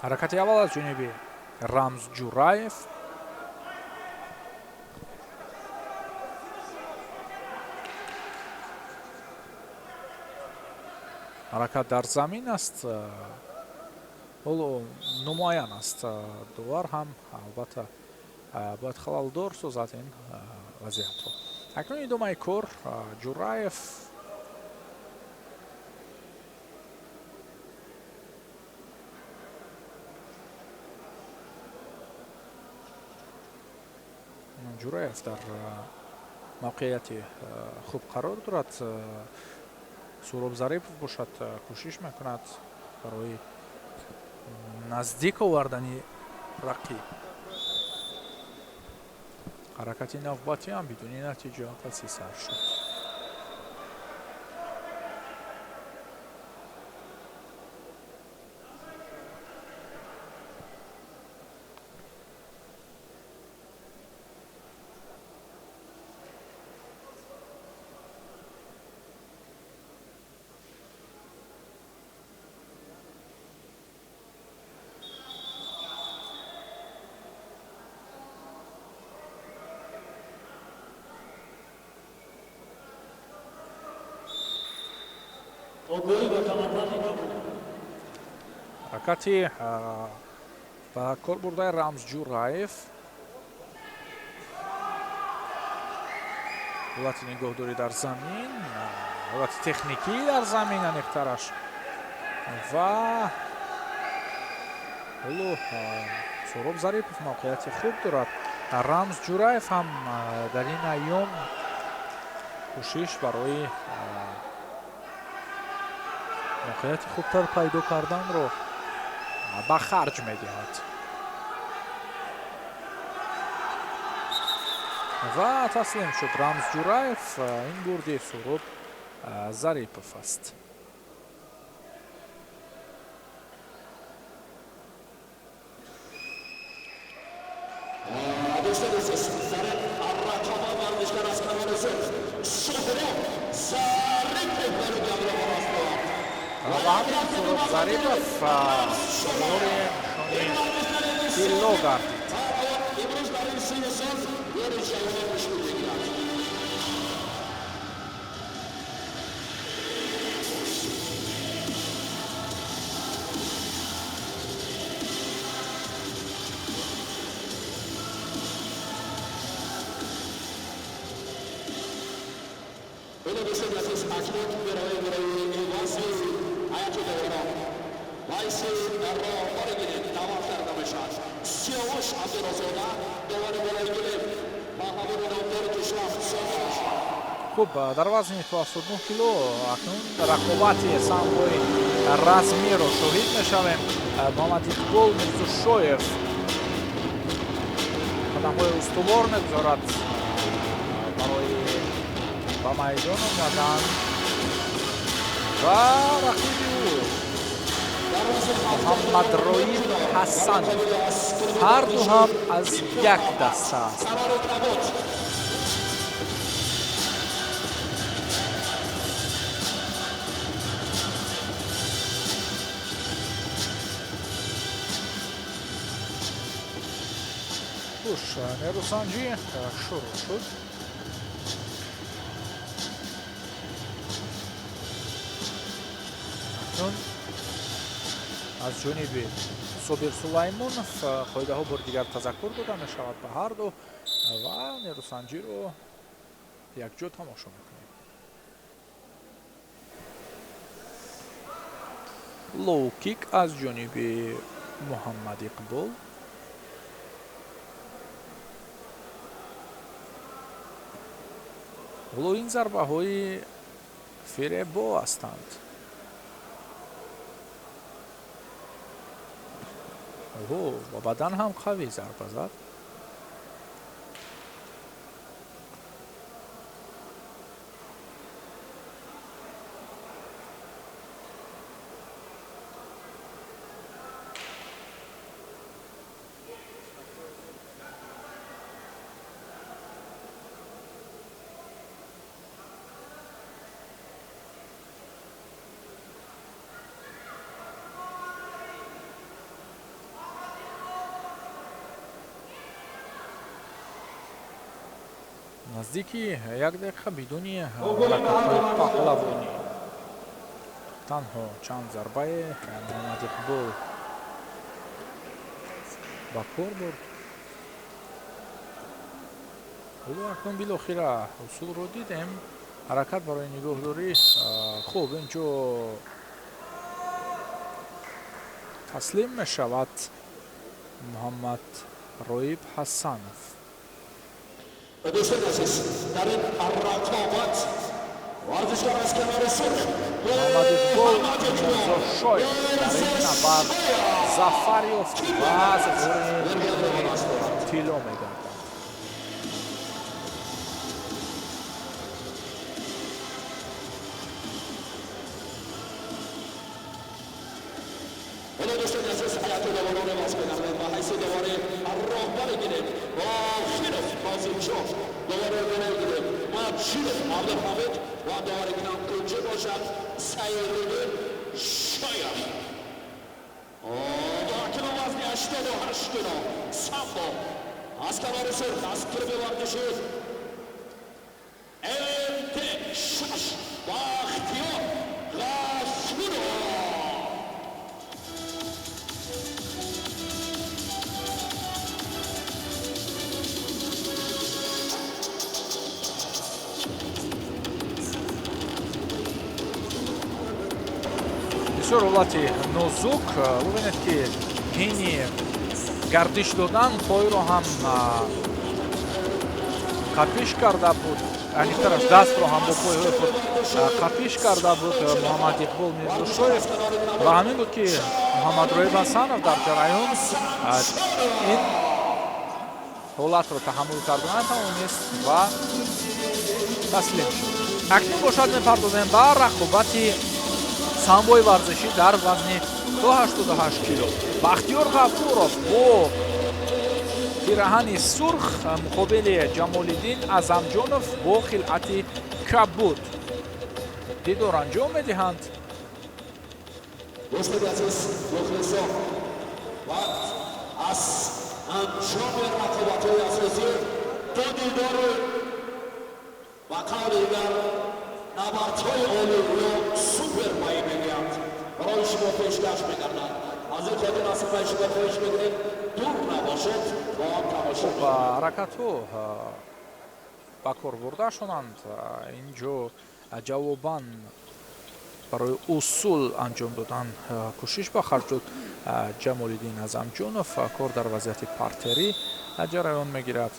Ҳаракати аввал аз ҷониби Рамз Ҷураев. Ҳаракат дар замин аст, ҳоло нумоян аст. Довар ҳам албатта бояд халалдор созад ин вазъиятро. Акнун идомаи кор Ҷураев дар мавқеияти хуб қарор дорад. Суроб Зарипов бошад кӯшиш мекунад барои наздик овардани рақиб. Ҳаракати навбатӣ ҳам бидуни натиҷа паси сар шуд. Ҳаракати ба кор бурдаи Рамз Ҷураев. Ҳолати нигоҳдорӣ дар замин, ҳолати техникӣ дар замин аниқтараш. Ва ҳоло Суҳроб Зарипов мавқеияти хуб дорад. Рамз Ҷураев ҳам дар ин айём кӯшиш барои мавқеияти хубтар пайдо карданро ба харҷ медиҳад. Ва таслим шуд Рамз Ҷураев. Ин бурди Суҳроб Зарипов аст. Ва ҳамин Суҳроб Зарипов сазовори нишони тилло гардид. Хуб, дар вазни то 79 кило акнун рақобати самбои размиро шоҳид мешавем. Муҳаммад Иқбол Мирзошоев қадамҳои устувор мегузорад барои ба майдон омадан ва рақиби ӯ Муҳаммадроиб Ҳасан. Ҳарду ҳам аз як даста аст. Хуш, нерӯсанҷӣ шурӯъ шуд. Акнун аз ҷониби Собир Сулаймонов қоидаҳо бори дигар тазаккур дода мешавад ба ҳарду ва нерӯсанҷиро якҷо тамошо мекунем. Лоу-кик аз ҷониби Муҳаммад Иқбол. Ҳоло ин зарбаҳои фиребо ҳастанд. Оҳо, ба бадан ҳам қавӣ зарба зад. Наздики як дақиқа бидуни ҳаракатҳои паҳлавонӣ, танҳо чанд зарбае Муҳаммад Иқбол ба кор бурд. Ҳоло акнун билохира усулро дидем. Ҳаракат барои нигоҳдорӣ. Хуб, инҷо таслим мешавад Муҳаммад Роиб Ҳасанов. دوستان عزیز، در این رقابت ورزشکار از کنار سرخ Муҳаммад Иқбол Мирзошоев дар ин набард зафар ёфт ва сазовори тилло мегардад. دوستان عزیز، حیات دوباره باز می‌گردد و حیث دوباره راهبر گرفت با خیرف بازیچوف دوباره گرفت مجیدов عبدالحمید و دوباره کنم کنجه باشد سیرین شاید و اکنون وزن 88 کیلو سامبو از کنار سرخ از کلوب ورزشی MT6 بختیار غفورов. Бисёр ҳолати нозук. Бубинед, ки ҳини гардиш додан пойро ҳам қапиш карда буд, аниқтараш дастро ҳам бо пойҳои худ қапиш карда буд Муҳаммад Иқбол Мирзошоев, ва ҳамин буд, ки Муҳаммадроиб Ҳасанов дар ҷараён ин ҳолатро таҳаммул карда натавонист ва таслим шуд. Акнун бошад, мепардозем ба рақобати самбои варзишӣ дар вазни то 88 кило. Бахтиёр Ғафуров бо пираҳани сурх муқобили Ҷамолиддин Аъзамҷонов бо хилъати кабуд дидор анҷом медиҳанд. Дӯстони азиз, мухлисон, баъд аз анҷоми рақобатҳои асосӣ ду дидори, ба қавли дигар, набардҳои олӣ ё супер бои мегӯянд, барои шумо пешкаш мегарданд. Аз ин хотир аз ҳамаи шумо хоҳиш мекунем, дур набошед, бо ҳам тамошо. Хуб, ҳаракатҳо ба кор бурда шуданд. Инҷо ҷавобан барои усул анҷом додан кӯшиш ба харҷ дод Ҷамолиддин Аъзамҷонов. Кор дар вазъияти партерӣ ҷараён мегирад.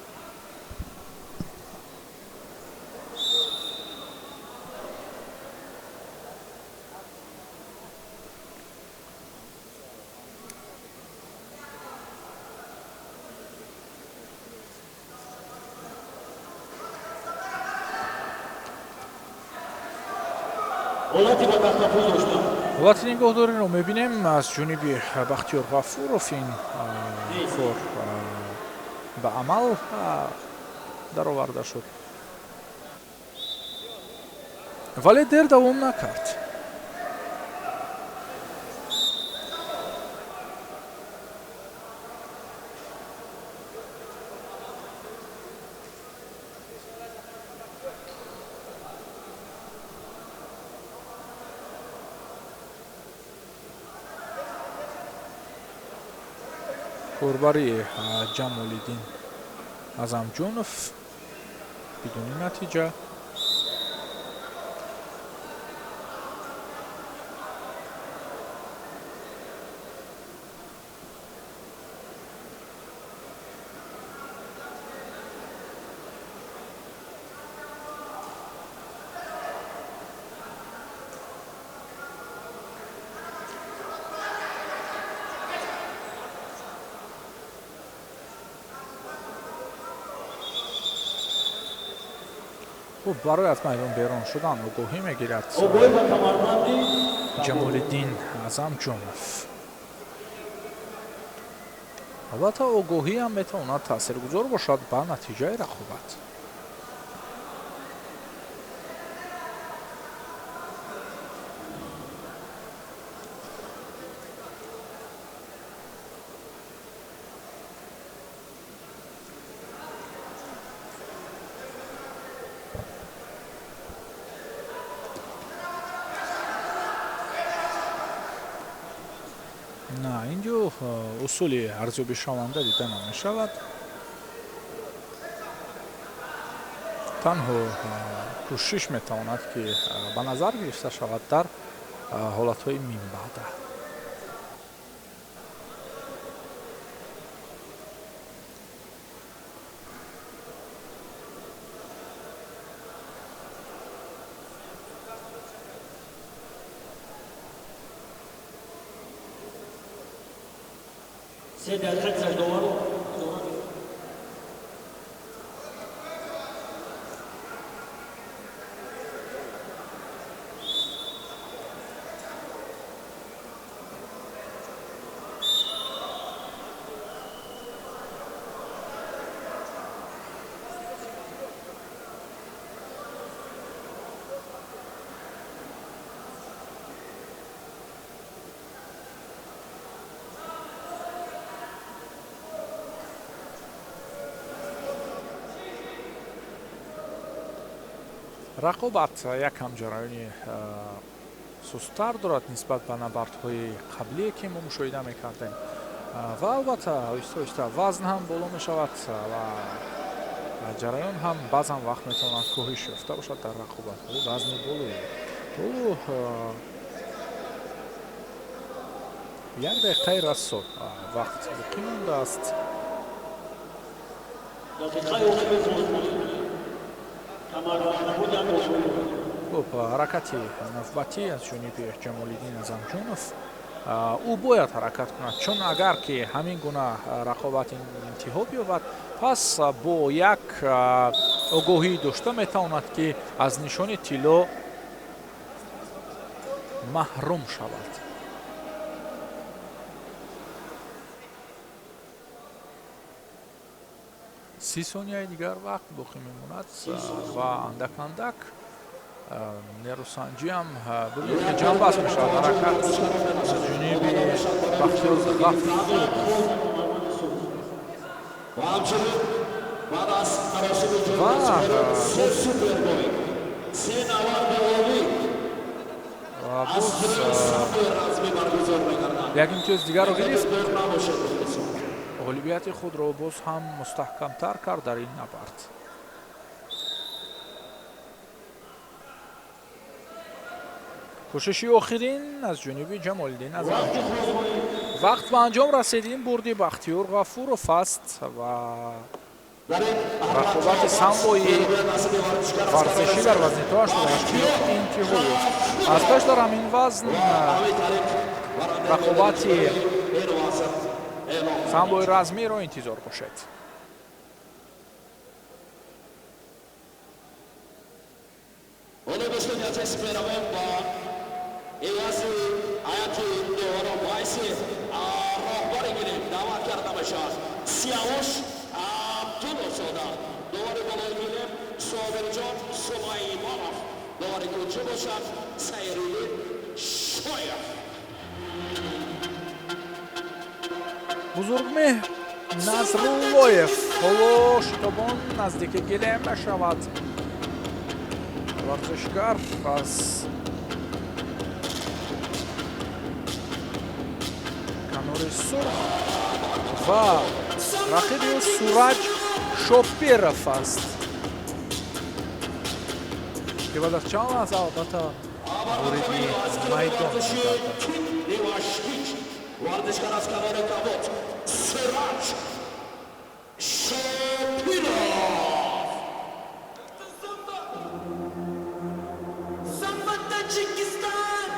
Ҳолати ба тахаффуз доштан. Ҳолати нигоҳдориро мебинем аз ҷониби Бахтиёр Ғафуров. Ин кор ба амал дароварда шуд, вале дер давом накард. Корбари Ҷамолиддин Аъзамҷонов бидуни натиҷа. Хуб, барои аз майдон берун шудан огоҳӣ мегирад Огоҳӣ ба камарбанди Ҷамолиддин Аъзамҷонов. Албатта, огоҳӣ ҳам метавонад таъсиргузор бошад ба натиҷаи рақобат. На, инҷо усули арзёбишаванда дида намешавад. Танҳо кӯшиш метавонад, ки ба назар гирифта шавад дар ҳолатҳои минбаъда. 3 дақиқа гузашт, довару. Рақобат якам ҷараёни сусттар дорад нисбат ба набардҳои қаблие, ки мо мушоҳида мекардем, ва албатта, оҳиста оҳиста вазн ҳам боло мешавад ва ҷараён ҳам баъзан вақт метавонад коҳиш ёфта бошад дар рақобатҳои вазни болоӣ. Ҳоло Як дақиқаи расо вақт боқӣ мондааст. Хуб, ҳаракати навбатӣ аз ҷониби Ҷамолиддин Азамҷонов. Ӯ бояд ҳаракат кунад, чун агар ки ҳамин гуна рақобат интиҳо биёбад, пас бо як огоҳӣ дошта метавонад, ки аз нишони тилло маҳрум шавад. 30 сонияи дигар вақт боқӣ мемонад ва андак андак нерӯсанҷиам бибинед, ки ҷанбаст мешавад. Ҳаракат аз ҷониби Бахтиёр Ғафуров. Ва боз як имтиёз дигарро гирифт, ғолибияти худро боз ҳам мустаҳкамтар кард дар ин набард. Кӯшиши охирин аз ҷониби Ҷамолиддин Азамҷон. Вақт ба анҷом расид. Ин бурди Бахтиёр Ғафуров аст ва рақобати самбои варзишӣ дар вазни то 88 кило интиҳо ёфт. Аз пеш дар ҳамин вазн рақобати самбои размиро интизор бошед. Бузургмеҳр Назруллоев ҳоло шитобон наздики гилем мешавад. Варзишгар аз канори сурх ва рақиби ӯ Сураҷ Шоперов аст, ки баъд аз чанд лаҳза албатта вориди майдон мегардад. Варзишгар аз канори кабуд Сираҷ Шопиров. Таджикистан!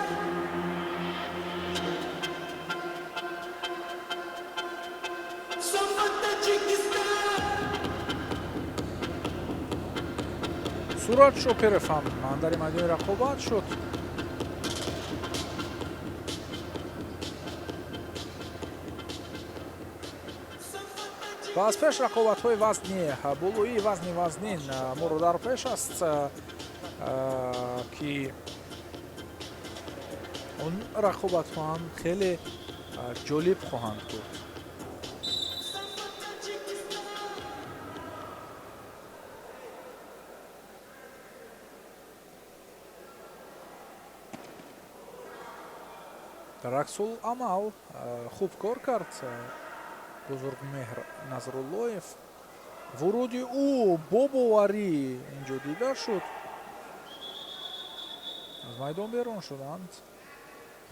Таджикистан! Сураҷ Шоперов ҳам андари майдони рақобат шуд. Ва аз пеш рақобатҳои вазни болоӣ, вазни вазнин моро дар пеш аст, ки он рақобатҳо ҳам хеле ҷолиб хоҳанд буд. Дар аксул амал хуб кор кард Бузургмеҳр Назруллоев. Вуруди ӯ бо боварӣ инҷо дида шуд. Аз майдон берун шуданд.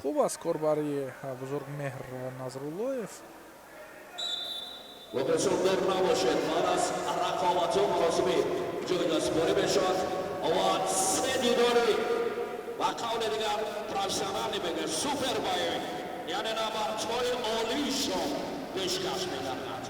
Хуб аст корбарии Бузургмеҳр Назруллоев. Воқеъшон дур набошед, баъд аз рақобатҳо маросими ҷоизасупорӣ мешавад ва се дидори ба қавли дигар профессионалӣ мегӯяд супербой, яъне набардҳои олиишон пешкаш мегардад.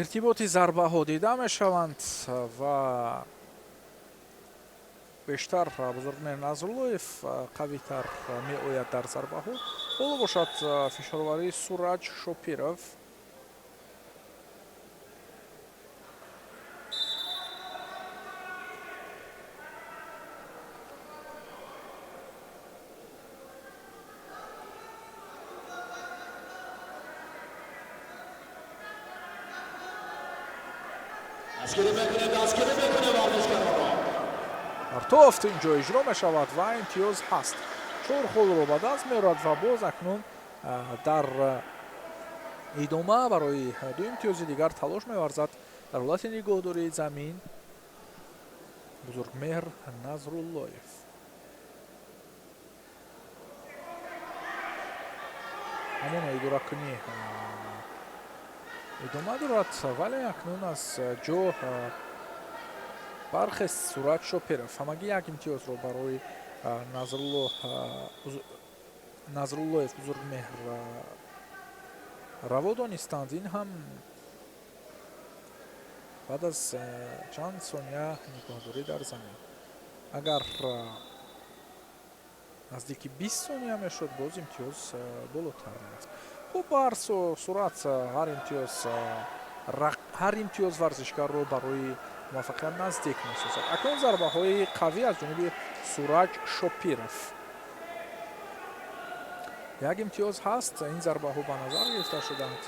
Иртиботи зарбаҳо дида мешаванд ва бештар Бузургмеҳр Назруллоев қавитар меояд дар зарбаҳо. Ҳоло бошад фишорварии Сураҷ Шопиров. Партофт инҷо иҷро мешавад ва имтиёз ҳаст. Чор холро ба даст меорад ва боз акнун Дар идома барои ду имтиёзи дигар талош меварзад дар ҳолати нигоҳдории замин Бузургмеҳр Назруллоев. Ҳамоно идоракунӣ идома дорад, вале акнун аз ҷо бархест Сурат Шопиров. Ҳамагӣ як имтиёзро барои Назруллоев Бузургмеҳр раво донистанд. Ин ҳам баъд аз чанд сония нигоҳдорӣ дар замин. Агар наздики 20 сония мешуд, боз имтиёз болотар мерафт. Хуб, ба ҳар сурат ҳар имтиёз варзишгарро барои муваффақият наздик месозад. Акнун зарбаҳои қавӣ аз ҷониби Сураҷ Шопиров. Як имтиёз ҳаст, ин зарбаҳо ба назар гирифта шуданд.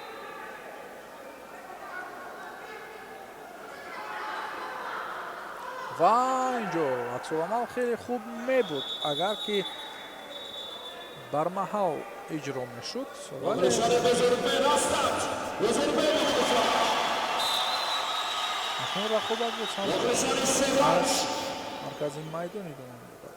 Ва инҷо аксуламал хеле хуб мебуд, агар ки бармаҳал иҷро мешуд, вале акнун рақобат буд аз маркази майдон идома меёбад.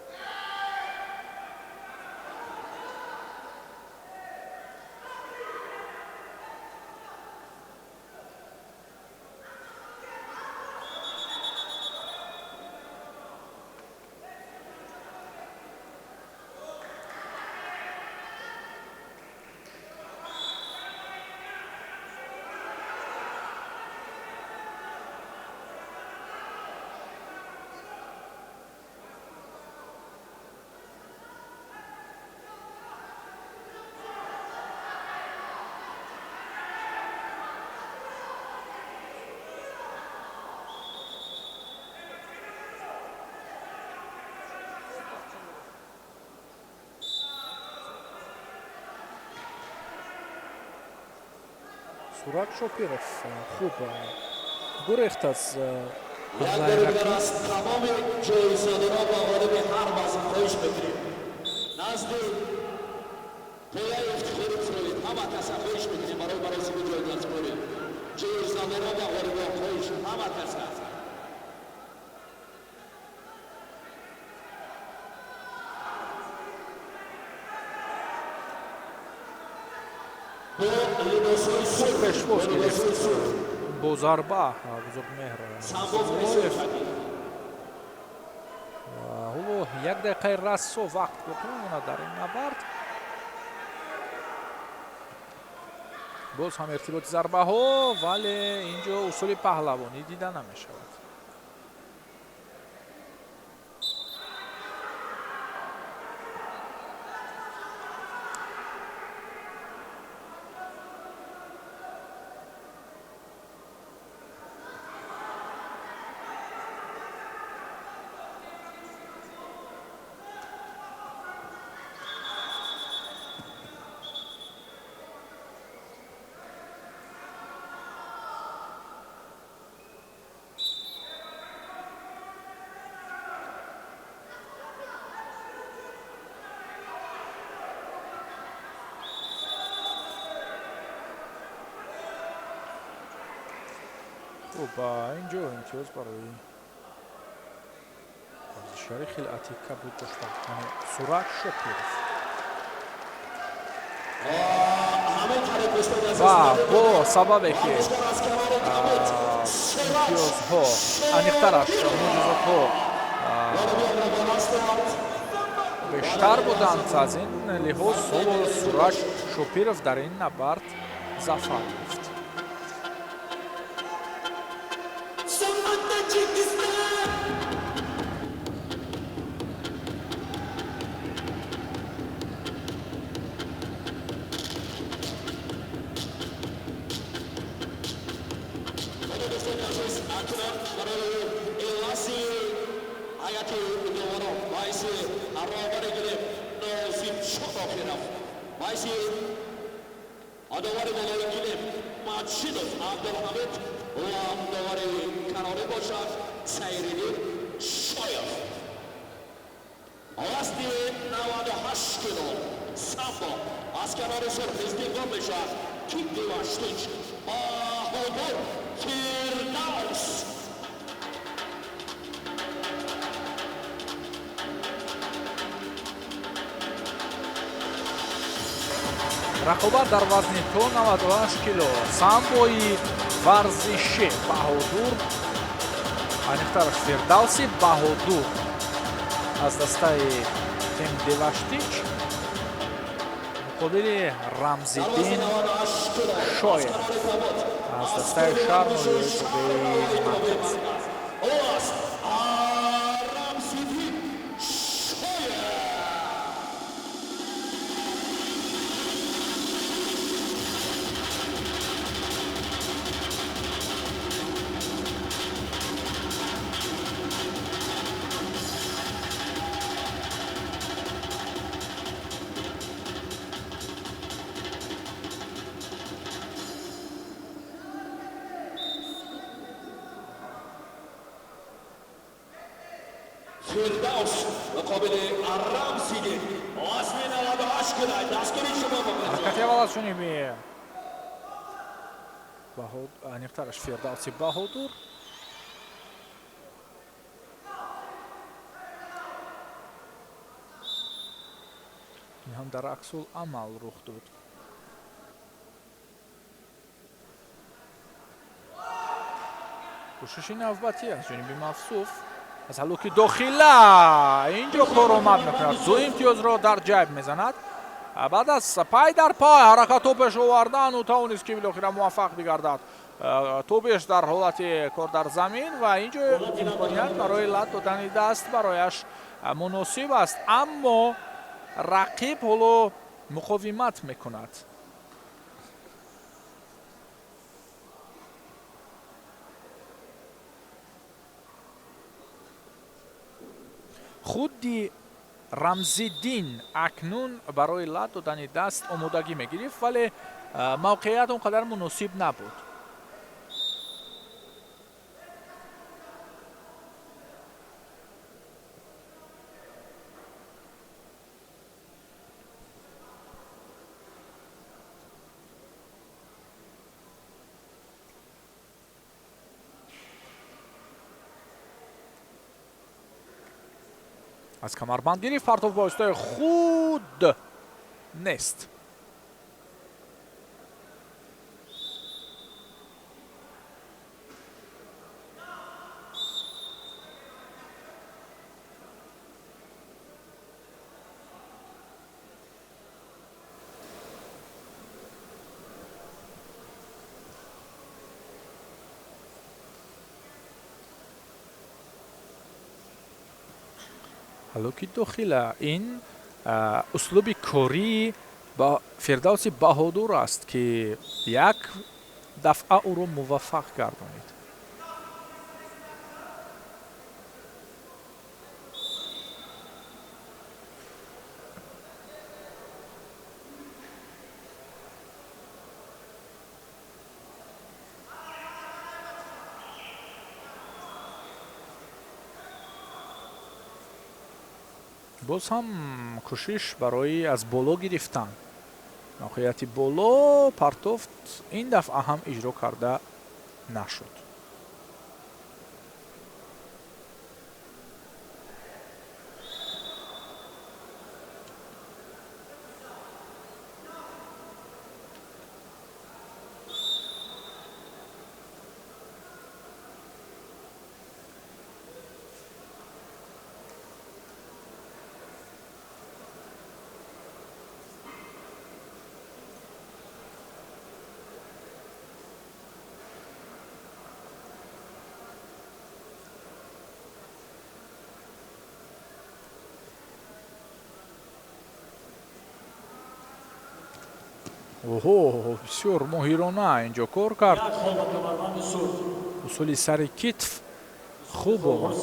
Сурат Шопиров хуб гурехт аз ҳамлаи рақиб. Аз тамоми ҷоизадорон ва ғолиби ҳар вазн хоҳиш мекунем, назди пояи ифтихорӣ фуроед. Ҳама каса хоҳиш мекунем барои маросими ҷоизасупорӣ. Ҷоизадорон ва ғолибон хоҳиш, ҳама каса. Хуб пешвоз гирифт бо зарба Бузургмеҳр Назруллоев. Ҳоло як дақиқаи рассо вақт боқӣ мемонад дар ин набард. Боз ҳам иртиботи зарбаҳо, вале инҷо усули паҳлавонӣ дида намешавад. Хуб, инҷо имтиёз барои варзишгари хилъати кабуд дошта, яъне Сурат Шопиров. Ва бо сабабе ки имтиёзҳо, аниқтараш муҷозотҳо бештар буданд, аз ин лиҳоз ҳоло Сураҷ Шопиров дар ин набард зафар ёфт. Шоев. Вазни 98 кило. Самбо аз канори сурх истиқбол мешавад Тим Деваштич, Баҳодур Фирдавс. Рақобат дар вазни то 98 кило, самбои варзиши Баҳодур, аниқтараш Фирдавси Баҳодур аз дастаи Тим Деваштич муқобили Рамзиддин Шоев аз дастаи шаҳр ноҳияи марказ. Фирдавс муқобили Рамзиддин, вазни 98 кило, дастгири шумо. Ҳаракати аввал аз ҷониби аниқтараш Фирдавси Баҳодур. Ин ҳам дар аксул амал рух дод. Кӯшиши навбатӣ аз ҷониби мавсуф аз ҳалуки дохила инҷо коромад мекунад, ду имтиёзро дар ҷайб мезанад. Баъд аз пай дар пай ҳаракатҳо пеш овардан, ӯ тавонист ки билохира муваффақ бигардад. Тобеш дар ҳолати кор дар замин ва инҷо имконият барои лат додани даст барояш муносиб аст, аммо рақиб ҳоло муқовимат мекунад. Худи Рамзиддин акнун барои лат додани даст омодагӣ мегирифт, вале мавқеият он қадар муносиб набуд. Аз камарбанд гирифт, партов бо воситаи худ нест. Ҳалуки дохила ин услуби кории ба Фирдавси Баҳодур аст, ки як дафъа ӯро муваффақ гардонид. Боз ҳам кӯшиш барои аз боло гирифтан, мавқеияти боло партофт ин дафъа ҳам иҷро карда нашуд. Оҳо, бисёр моҳирона инҷо кор кард. Усули сари китф хуб омад.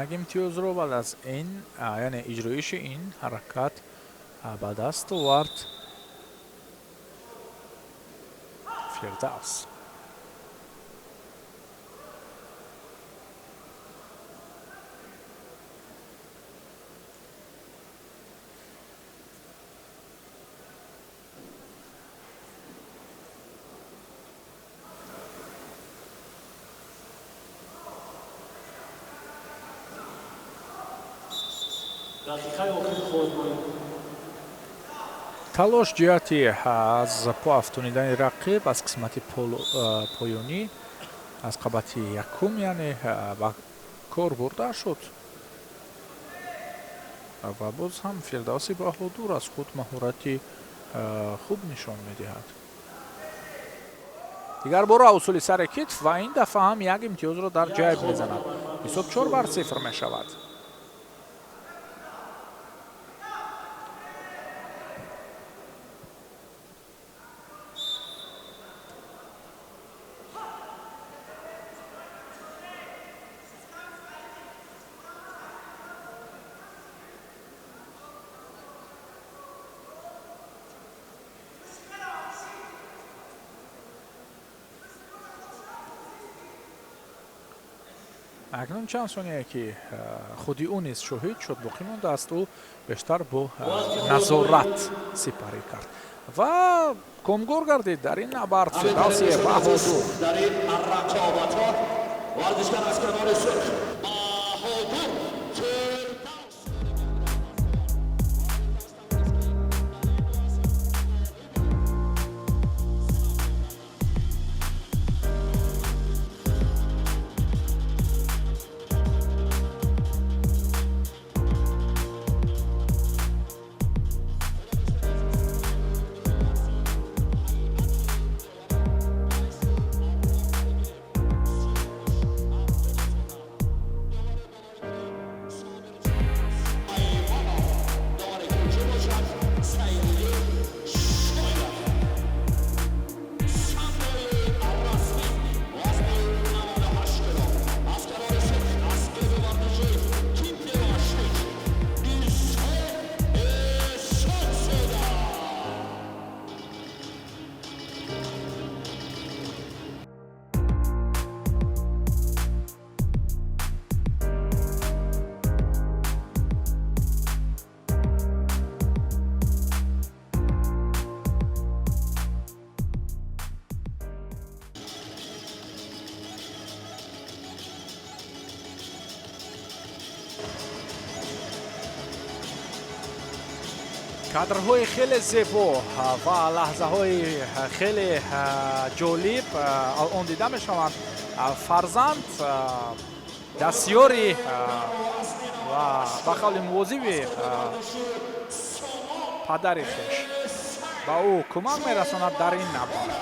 Як имтиёзро баъд аз ин, яъне иҷроиши ин ҳаракат ба даст овард Фирдавс. Талош ҷиҳати аз по афтонидани рақиб аз қисмати поёнӣ, аз қабати якум, яъне ба кор бурда шуд. Ва боз ҳам Фирдавси Баҳодур аз худ маҳорати хуб нишон медиҳад. Дигар бора усули сари китф ва ин дафъа ҳам як имтиёзро дар ҷайб мезанад. Ҳисоб 4-0 мешавад. Акнун чанд сонияе ки худи ӯ низ шоҳид шуд, боқӣ мондааст, ӯ бештар бо назорат сипарӣ кард ва комгор гардид дар ин набард Фирдавси Баҳодур. Дар ин рақобатҳо варзишгар аз канори сурх Баҳодур Фирдавс. Кадрҳои хеле зебо ва лаҳзаҳои хеле ҷолиб он дида мешаванд. Фарзанд дастёри ва ба қавли мувозиби падари хеш ба ӯ кӯмак мерасонад дар ин набард.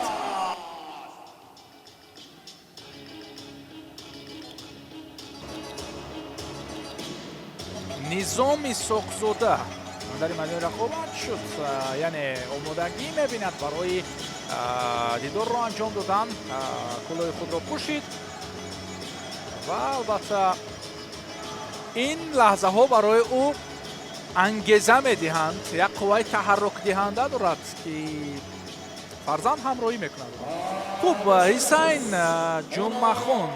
Низом Исоқзода дар майдони рақобат шуд, яъне омодагӣ мебинад барои дидорро анҷом додан, кулоҳи худро пӯшид ва албатта ин лаҳзаҳо барои ӯ ангеза медиҳанд, як қувваи таҳаррукдиҳанда дорад, ки фарзанд ҳамроҳӣ мекунад. Хуб, Ҳисайн Ҷумъахон,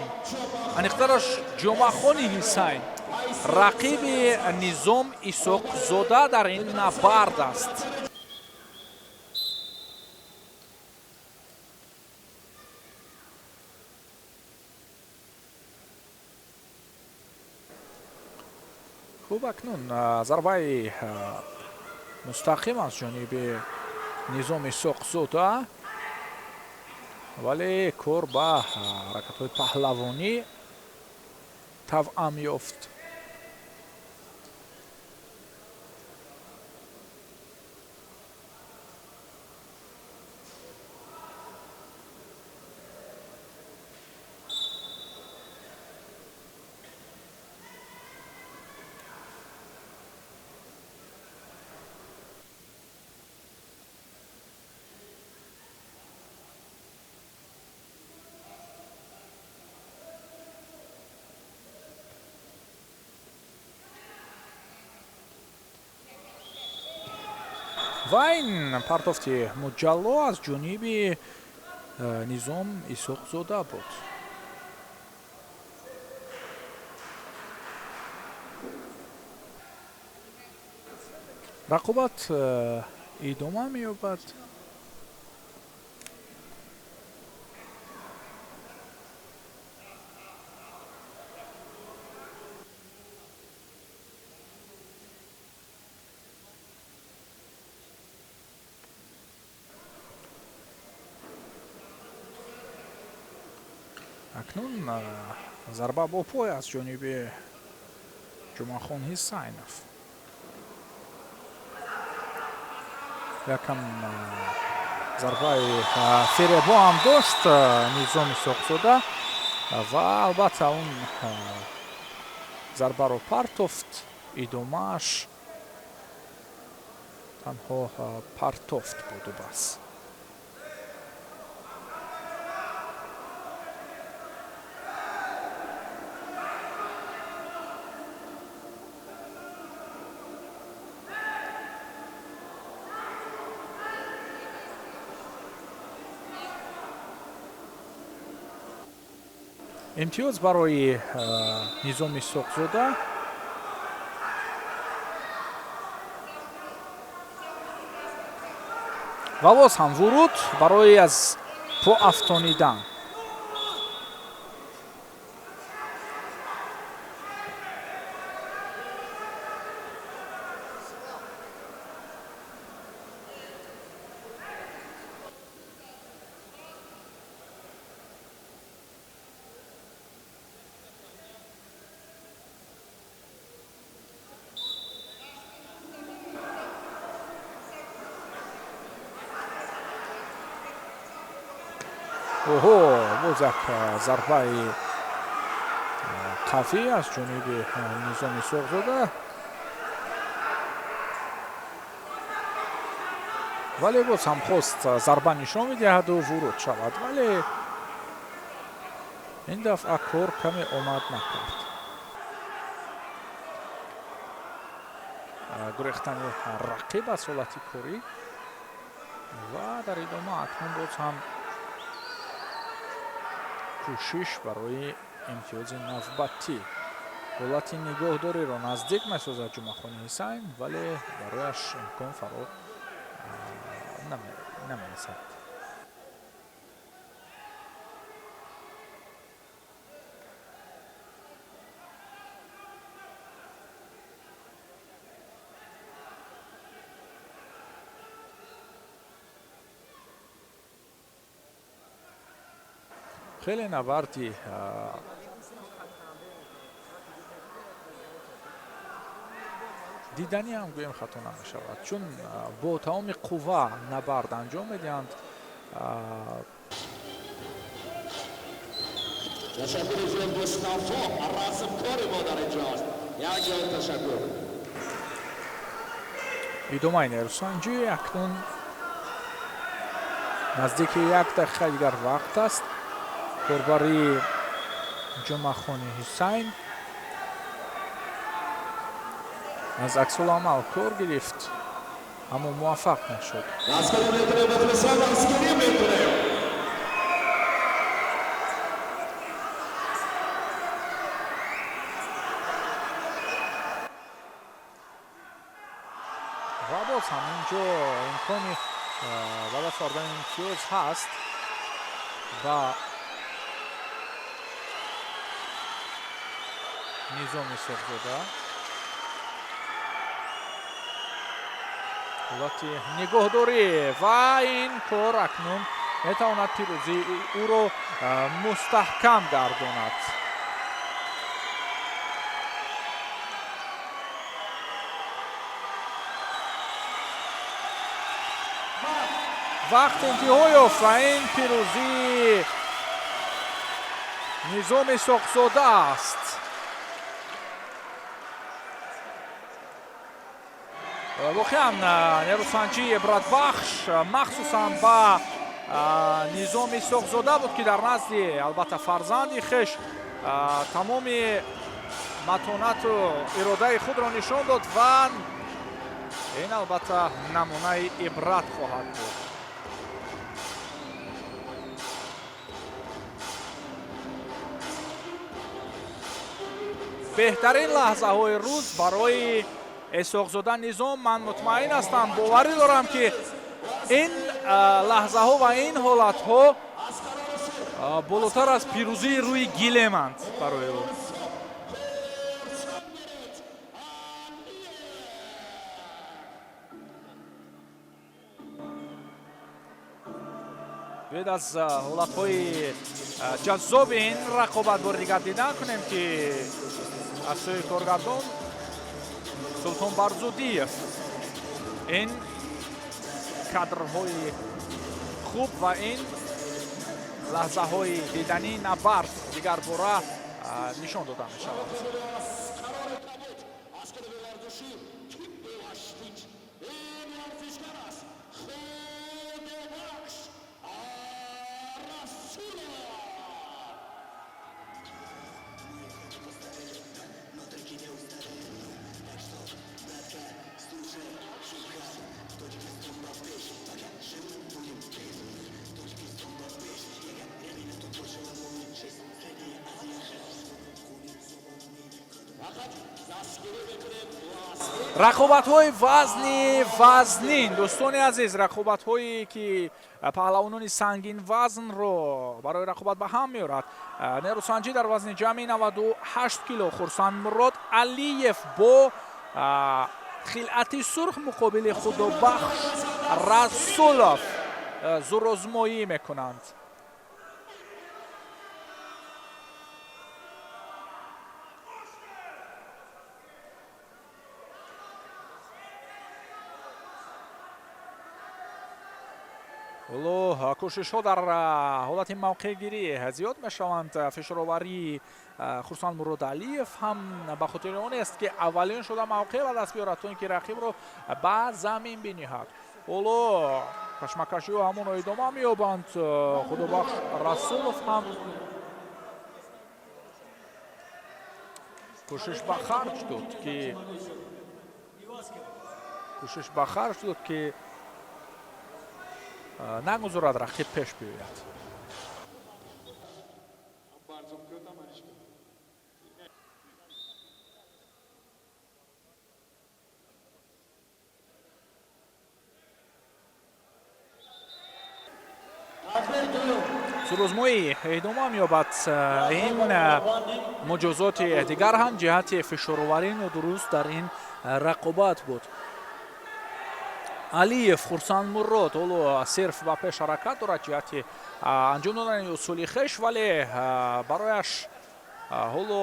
аниқтараш Ҷумъахони Ҳисайн, рақиби Низом Исоқзода дар ин набард аст. Хуб, акнун зарбаи мустақим аз ҷониби Низом Исоқзода, вале кор ба ҳаракатҳои паҳлавонӣ тавъам ёфт. Ва ин партофти муҷалло аз ҷониби Низом Исоқзода буд. Рақобат идома меёбад. Акнун зарба бо пой аз ҷониби Ҷумъахон Ҳисайнов. Якам зарбаи фиребо ҳам дошт Низом Исоқзода ва албатта он зарбаро партофт. Идомааш танҳо партофт буду бас. Имтиёз барои Низом Исоқзода. Ва боз ҳам вуруд барои аз по афтонидан. Оҳо, боз як зарбаи қавӣ аз ҷониби Низом Исоқзода, вале боз ҳам хост зарба нишон медиҳаду вуруд шавад, вале ин дафъа кор каме омад накард. Гурехтани рақиб аз ҳолати корӣ ва дар идома акнун боз ҳам кӯшиш барои имтиёзи навбатӣ. Ҳолати нигоҳдориро наздик месозад Ҷумъахони Ҳисайн, вале барояш имкон фаро намерасад. Хеле набарди диданӣ ҳам гӯем хато намешавад, чун бо тамоми қувва набард анҷом медиҳанд. Ташаккури зиёд, Мустафо расмкори мо дар инҷост. Як ҷон ташаккур. Идомаи нерӯсанҷӣ акнун наздики як дақиқа дигар вақт аст. Корбари Ҷумъахони Ҳусайн аз аксуламал кор гирифт, аммо муваффақ нашуд. Ва боз ҳам инҷо имкони ба даст овардани имтиёз ҳаст ва Низом Исоқзода ҳолати нигоҳдорӣ ва ин кор акнун метавонад пирӯзии ӯро мустаҳкам гардонад. Вақт интиҳо ёфт ва ин пирӯзии Низом Исоқзода аст. Воқеан нерӯсанҷии ибратбахш махсусан ба Низом Исоқзода буд, ки дар назди албатта фарзанди хеш тамоми матонату иродаи худро нишон дод ва ин албатта намунаи ибрат хоҳад буд. Беҳтарин лаҳзаҳои рӯз барои Исоқзода Низом, ман мутмаин ҳастам, боварӣ дорам, ки ин лаҳзаҳо ва ин ҳолатҳо болотар аз пирӯзии рӯи гилеманд барои ӯ. Биёед, аз ҳолатҳои ҷаззоби ин рақобат бори дигар дидан кунем, ки аз сӯи коргардон Султон Барзудиев ин кадрҳои хуб ва ин лаҳзаҳои дидании набард дигарбора нишон дода мешавад. Аз клуби варзишӣ Тиббу Ҳаштич ин варзишгар аст Худобахш Расулов. Рақобатҳои вазни вазнин, дӯстони азиз, рақобатҳое ки паҳлавонони сангинвазнро барои рақобат ба ҳам меорад. Нерӯсанҷӣ дар вазни ҷамъи 98 кило, Хурсандмурод Алиев бо хилъати сурх муқобили Худобахш Расулов зӯрозмоӣ мекунанд. Ҳоло кӯшишҳо дар ҳолати мавқеъгирӣ зиёд мешаванд. Фишороварии Хурсанд Муродалиев ҳам ба хотири он аст, ки аввалин шуда мавқеъ ба даст биёрад, то ин ки рақибро ба замин биниҳад. Ҳоло кашмакашиҳо ҳамоно идома меёбанд. Худобахш Расулов ҳам кӯшиш ба харҷ дод, ки нагузорад рақиб пеш биёяд. Зӯрозмоӣ идома меёбад. Ин муҷозоти дигар ҳам ҷиҳати фишороварӣ нодуруст дар ин рақобат буд. Алиев Хурсандмурод ҳоло сирф ба пеш ҳаракат дорад ҷиҳати анҷом додани усули хеш, вале барояш ҳоло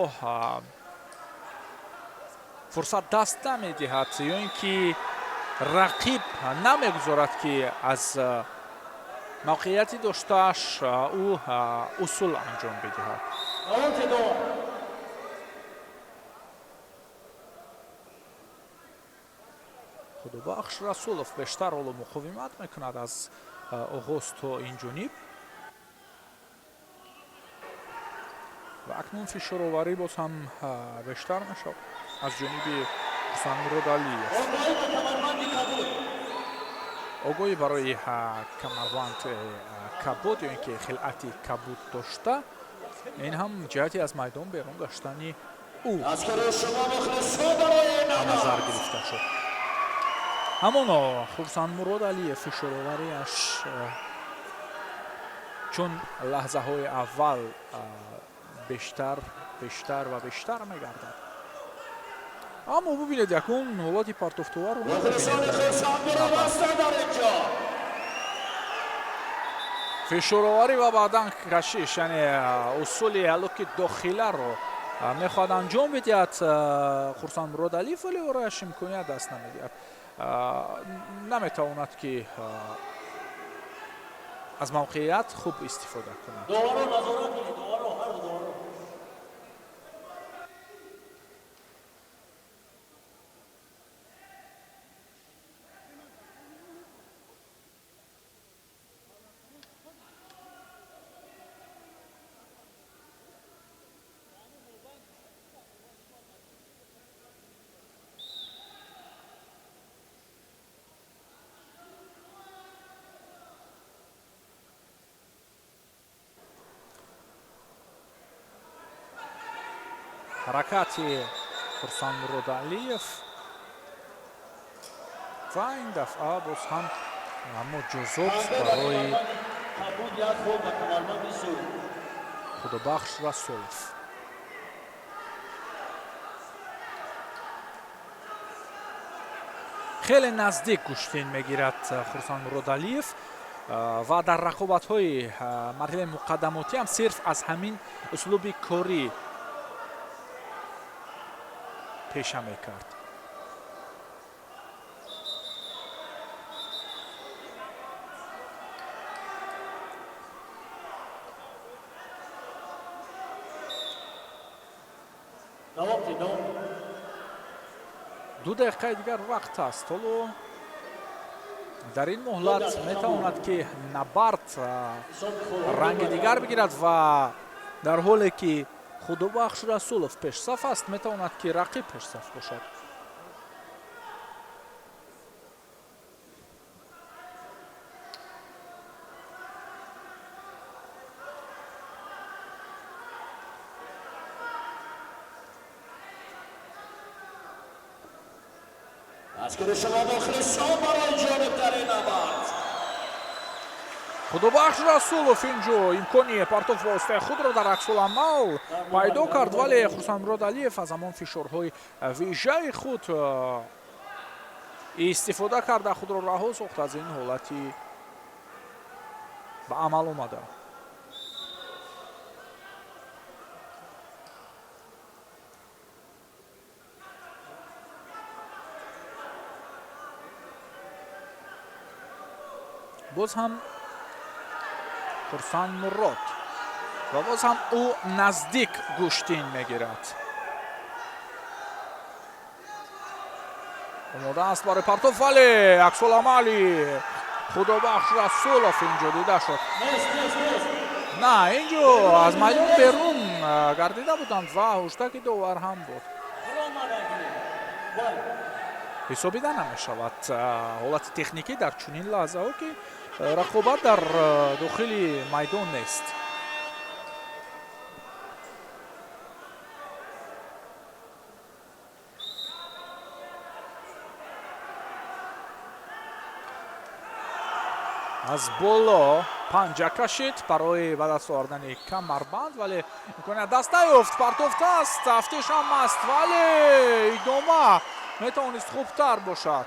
фурсат даст намедиҳад ё ин ки рақиб намегузорад, ки аз мавқеияти доштааш ӯ усул анҷом бидиҳад. Худобахш Расулов бештар ҳоло муқовимат мекунад аз оғоз то ин ҷониб ва акнун фишороварӣ боз ҳам бештар мешавад аз ҷониби Хурсандмурод Алиев. Огоҳӣ барои камарбанд кабуд ё ин ки хилъати кабуд дошта, ин ҳам ҷиҳати аз майдон берун гаштани ӯ ба назар гирифта шуд. Ҳамоно Хурсандмурод Алиев фишоровариаш чун лаҳзаҳои аввал бештар, бештар ва бештар мегардад, аммо бубинед, якун ҳолати партофтоварро. Фишороварӣ ва баъдан кашиш, яъне усули ҳалуки дохиларо мехоҳад анҷом бидиҳад Хурсандмурод Алиев, вале орояш имконият даст намедиҳад, наметавонад, ки аз мавқеият хуб истифода кунад. Доваро назорат кунед, доваро, ҳар ду доваро. Ҳаракати Хурсандмурод Алиев ва ин дафъа боз ҳам муҷозот барои Кабуд, як хол ба камарбанди сурх. Худобахш Расулов. Хеле наздик гӯштин мегирад Хурсандмурод Алиев. Ва дар рақобатҳои марҳилаи муқаддамотӣ ҳам сирф аз ҳамин услуби корӣ пеша мекард. Давом диҳ, давом. 2 дақиқаи дигар вақт аст. Ҳоло дар ин муҳлат метавонад, ки набард ранги дигар бигирад ва дар ҳоле ки Худобахш Расулов пешсаф аст, метавонад, ки рақиб пешсаф бошад. Аз кури шумо мухлисон барои ҷолибтарин набард. Худобахш Расулов инҷо имкони партоф воситаи худро дар аксуламал пайдо кард, вале Хурсандмурод Алиев аз ҳамон фишорҳои вижаи худ истифода карда, худро раҳо сохт аз ин ҳолати ба амал омада. Боз ҳам Хурсандмурод ва боз ҳам ӯ наздик гӯштин мегирад. Омода аст барои партоф, вале аксуламали Худобахш Расулов инҷо дида шуд. Нест, нест, нест. На, инҷо аз майдон берун гардида буданд ва ҳуштаки довар ҳам буд. Баромадаги. Бале. Ҳисобида намешавад ҳолати техникӣ дар чунин лаҳзаҳо, ки рақобат дар дохили майдон нест. Аз боло панҷа кашид барои ба даст овардани камарбанд, вале имконият даст наёфт. Партофтааст, тафтиш ҳам аст, вале идома метавонист хубтар бошад.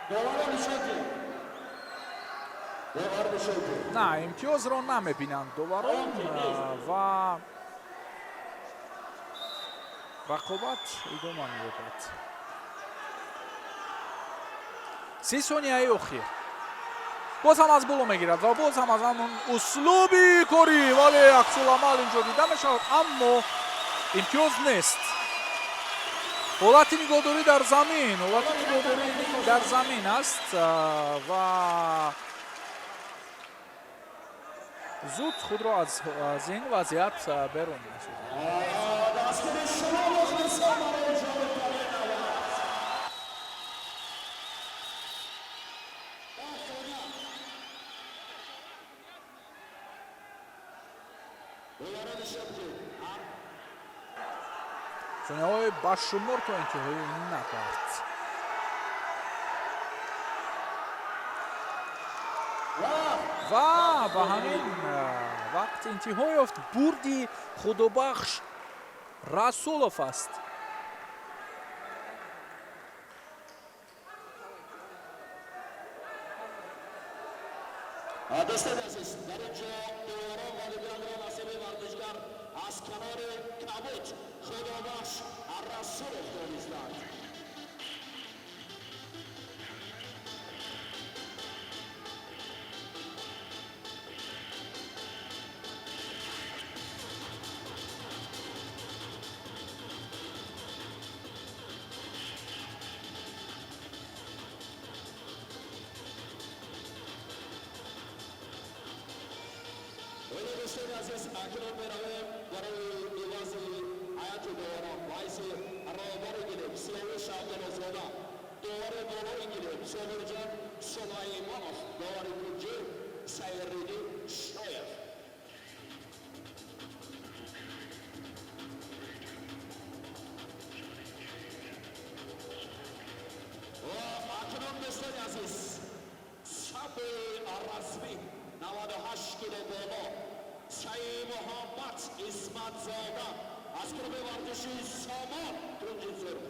Доварро нишон диҳ. Довар нишон диҳ. На, имтиёзро намебинанд доварон ва рақобат идома меёбад. 30 сонияи охир. Боз ҳам аз боло мегирад ва боз ҳам аз ҳамон услуби корӣ, вале аксуламал инҷо дида мешавад, аммо имтиёз нест. Ҳолати нигоҳдорӣ дар замин, ҳолати нигоҳдорӣ дар замин аст ва зуд худро аз ин вазъият берун месозад. Дастгири шумо мухлисон барои ҷолибтарин набард. 10 сония. Доварро нишон диҳ. Сонияҳои ба шумор то интиҳои набард. Ва ба ҳамин вақт интиҳо ёфт. Бурди Худобахш Расулов аст. Дӯстони азиз, дар ин ҷо доварон ғолибиятро насиби варзишгар аз канори кабуд Худобахш Расулов донистанд. Дӯстони азиз, акнун меравем барои ивази ҳайати доварон. Ба ҳайси роҳбари гилем Сиёвуш Абдуллозода, довари болои гилем Собирҷон Сулаймонов, довари кунҷӣ Сайриддин Шоев. Ва акнун, дӯстони азиз, самбои расмӣ, 98 кило боло, Саид Муҳаммад Исматзода аз клуби варзиши Сомон, кунҷи сурх.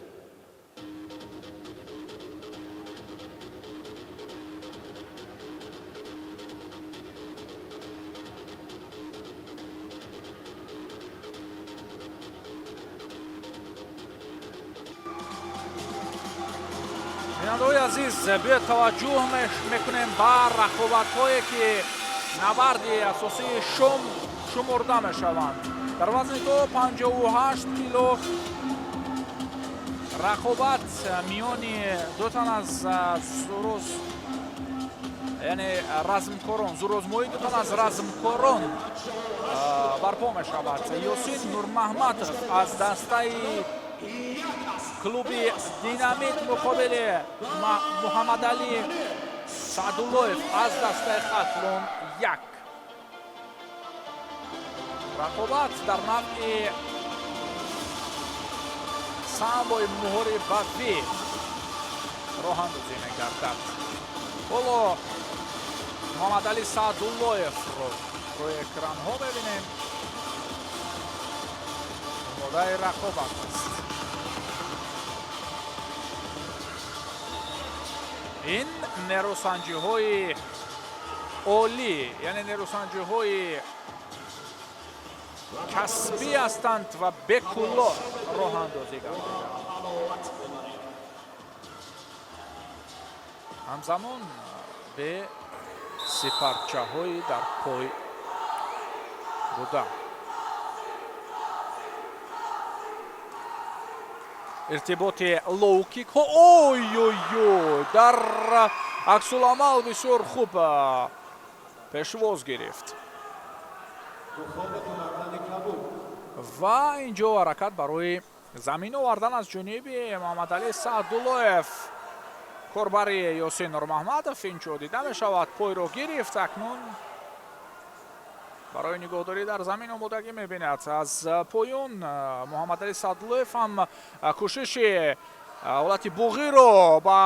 Бинандаҳои азиз, биёед таваҷҷӯҳ мекунем ба рақобатҳое, ки набарди асосии шом шумурда мешаванд. Дар вазни то 58 кило рақобат миёни ду тан аз зуруз, яъне размкорон, зурозмои ду тан аз размкорон барпо мешавад. Ёсин Нурмаҳматов аз дастаи клуби Динамит муқобили Муҳаммадалӣ Саъдуллоев аз дастаи Хатлон 1. Рақобат дар навъи самбои муҳорибавӣ роҳандозӣ мегардад. Ҳоло Муҳаммадалӣ Саъдуллоевро рӯи экранҳо мебинем, омодаи рақобат аст. Ин нерӯсанҷиҳои олӣ, яъне нерӯсанҷиҳои касбӣ ҳастанд ва бекулло роҳандозӣ гардиданд. Ҳамзамон бе сипарчаҳои дар пой буда. Иртиботи лоукикҳо, ой-ой-ой, дар аксуламал бисёр хуб пешвоз гирифт ва инҷо ҳаракат барои замин овардан аз ҷониби Муҳаммадалӣ Саъдуллоев. Корбари Ёсин Нурмаҳмадов инҷо дида мешавад, пойро гирифт, акнун барои нигоҳдорӣ дар замин омодагӣ мебинад. Аз поён Муҳаммадалӣ Саъдуллоев ҳам кӯшиши ҳолати буғиро ба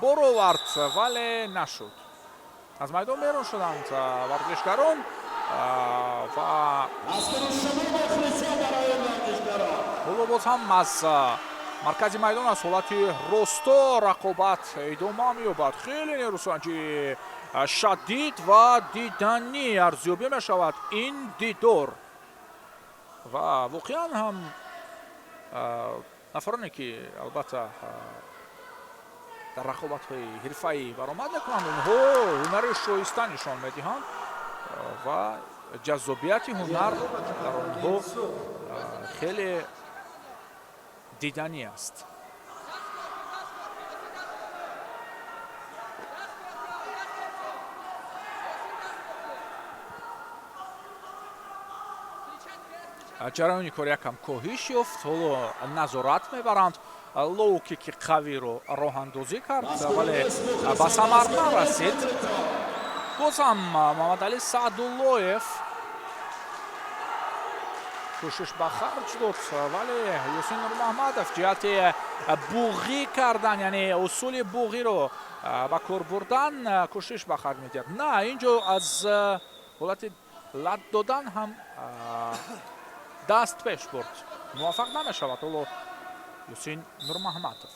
бор овард, вале нашуд. Аз майдон берун шуданд варзишгарон ва ҳоло боз ҳам аз маркази майдон аз ҳолати росто рақобат идома меёбад. Хеле нерӯсанҷи шадид ва диданӣ арзёбӣ мешавад ин дидор ва воқеан ҳам нафароне, ки албатта дар рақобатҳои ҳирфаӣ баромад мекунанд, онҳо ҳунари шоиста нишон медиҳанд ва ҷаззобияти ҳунар дар онҳо хеле диданӣ аст. Ҷараёни кор якам коҳиш ёфт, ҳоло назорат мебаранд. Лоукики қавиро роҳандозӣ кард, вале ба самар нарасид. Боз ҳам Муҳаммадалӣ Саъдуллоев кӯшиш ба харҷ дод, вале Юсин Нурмаҳмадов ҷиҳати буғӣ кардан, яъне усули буғиро ба кор бурдан кӯшиш ба харҷ медиҳад. На, инҷо аз ҳолати лат додан ҳам даст пеш бурд, муваффақ намешавад ҳоло Юсин Нурмаҳматов.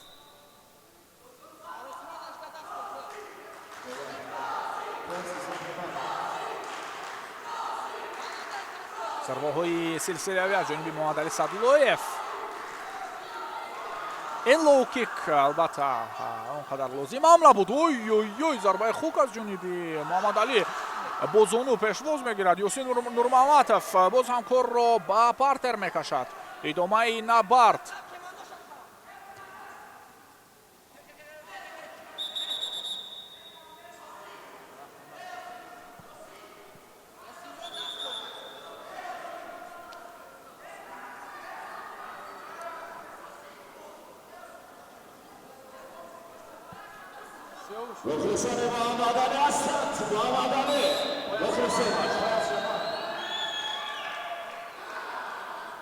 Зарбаҳои силсилавӣ аз ҷониби Муҳаммадалӣ Саъдуллоев. Ин лоукик албатта он қадар лозим ҳам набуд. Ой ой ой, зарбаи хук аз ҷониби Муҳаммадалӣ, бо зону пешвоз мегирад Юсин Нурмаҳматов. Боз ҳам корро ба партер мекашад. Идомаи набард. مخلصان محمد علی هستند. محمد علی مخلصان،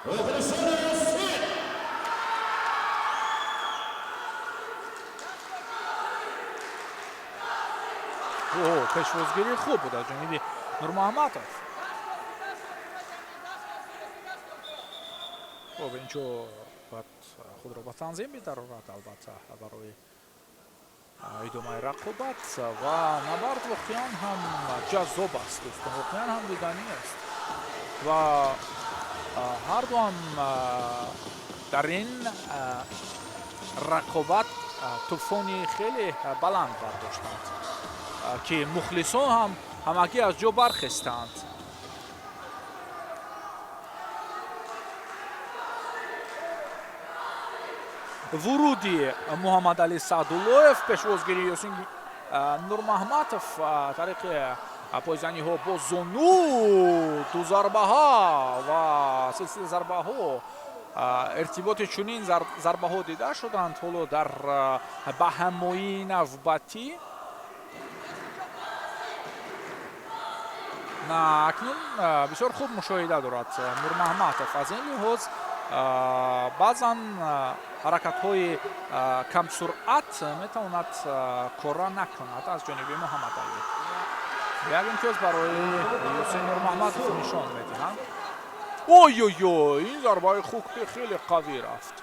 مخلصان یاسین. Пешвозгирии хуб буд аз ҷониби Нурмуҳамматов. Хуб, инҷо бояд худро ба танзим бидарорад, албатта, барои идомаи рақобат ва набард. Воқеан ҳам ҷаззоб аст, дӯстон, воқеан ҳам диданӣ аст ва ҳарду ҳам дар ин рақобат тӯфони хеле баланд бардоштанд, ки мухлисон ҳам ҳамагӣ аз ҷо бархестанд. Вуруди Муҳаммадалӣ Саъдуллоев, пешвозгирии Ёсин Нурмаҳматов тариқи пойзаниҳо бо зону, ду зарбаҳо ва силсила зарбаҳо, иртиботи чунин зарбаҳо дида шуданд. Ҳоло дар баҳамоии навбатӣ акнун бисёр хуб мушоҳида дорад Нурмаҳматов. Аз ин лиҳоз баъзан ҳаракатҳои камсуръат метавонад кора накунад аз ҷониби Муҳаммадалӣ. Як имтиёз барои Ёсин Нурмаҳматов нишон медиҳанд. Ой-ой-ой, ин зарбаи хуки хеле қавӣ рафт.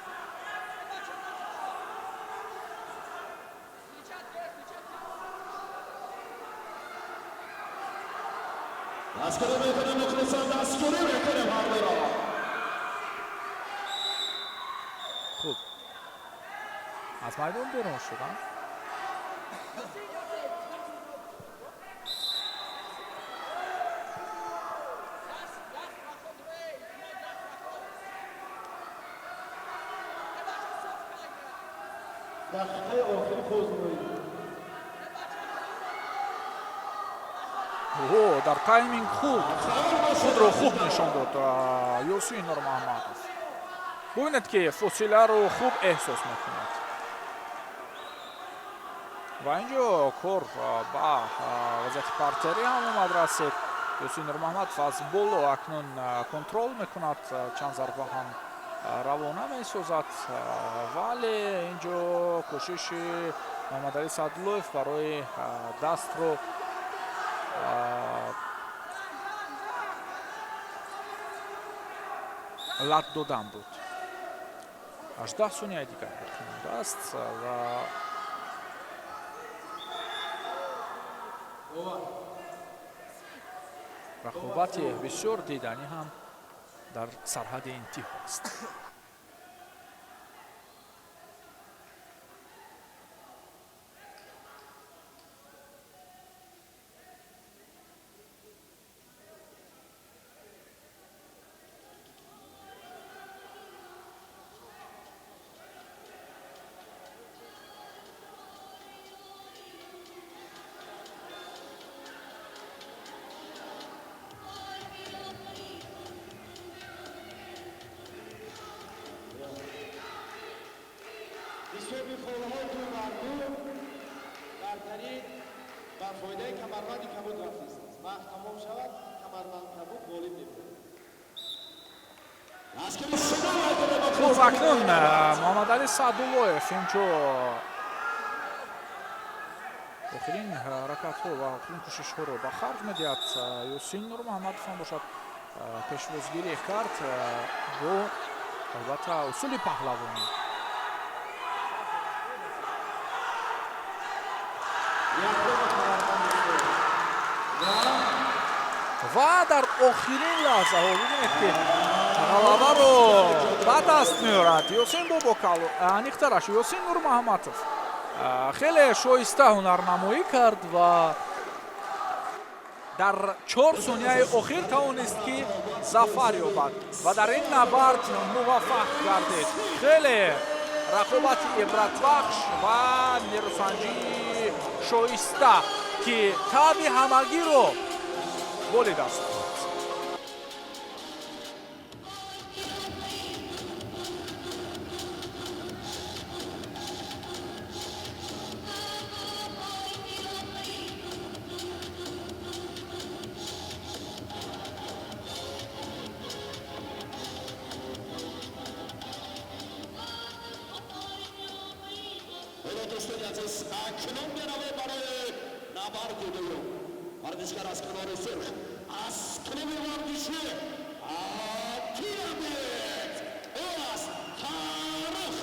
Дастгирӣ мекунем мухлисон, дастгирӣ мекунем ҳардуро. Хуб, аз майдон берун шуданд. Дақиқаи охири познавӣ. О, дар тайминг хуб худро хуб нишон дод Ёсин Нурмаҳматов. Бубинед, ки фосиларо хуб эҳсос мекунад ва ин ҷо кор ба вазъияти партерӣ ҳам омад расид. Ёсин Нурмаҳматов аз боло акнун контрол мекунад, чанд зарба ҳам равона месозад, вале ин ҷо кӯшиши Муҳаммадалӣ Саъдуллоев барои дастро лат додан буд. 18 сонияи дигар боқӣ мондааст ва рақобати бисёр диданӣ ҳам дар сарҳади интиҳо аст. Ҳисоби холҳо 2-2, бартарӣ ба фоидаи камарбанди кабуд рафтааст. Вақт тамом шавад, камарбанд кабуд ғолиб мебошад. Дастгирӣ шумо мекунем. Хуб, акнун Муҳаммадалӣ Саъдуллоев инҷо охирин ҳаракатҳо ва охирин кӯшишҳоро ба харҷ медиҳад. Ёсин Нурмаҳматов ҳам бошад, пешвозгирӣ кард бо албатта усули паҳлавонӣ. Ва дар охирин лаҳзаҳо бибинед, ки ғалабаро ба даст меорад Ёсин Бобокалу, аниқтараш Ёсин Нурмаҳматов хеле шоиста ҳунарнамоӣ кард ва дар 4 сонияи охир тавонист, ки зафар ёбад ва дар ин набард муваффақ гардид. Хеле рақобати ибратбахш ва нерӯсанҷии шоиста, ки таби ҳамагиро болида аст. Дӯстони азиз, акнун меравем барои набарди дуюм. Варзишгар аз канори сурх, аз клуби варзишӣ Пирамид, ӯ аст Фаррух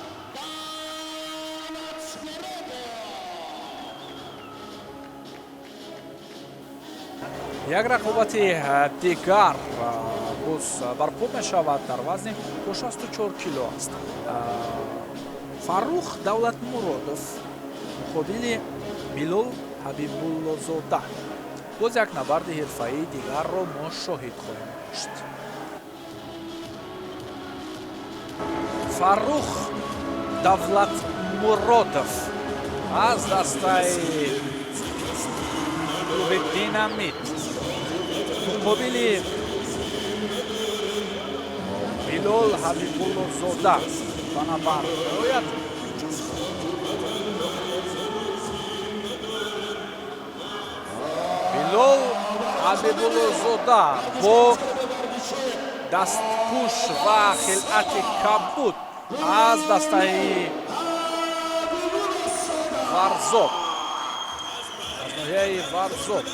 Давлатмуродов. Як рақобати дигар боз барпо мешавад, дар вазни то 64 кило аст. Фаррух Давлатмуродов муқобили Билол Ҳабибуллозода. Боз як набарди ҳирфаии дигарро мо шоҳид хоҳем дошт. Фаррух Давлатмуродов аз дастаи клуби Динамит муқобили Билол Ҳабибуллозода ба набард меояд. Билол Ҳабибуллозода бо дастпӯш ва хилъати кабуд аз дастаи Варзоб, аз ноҳияи Варзоб.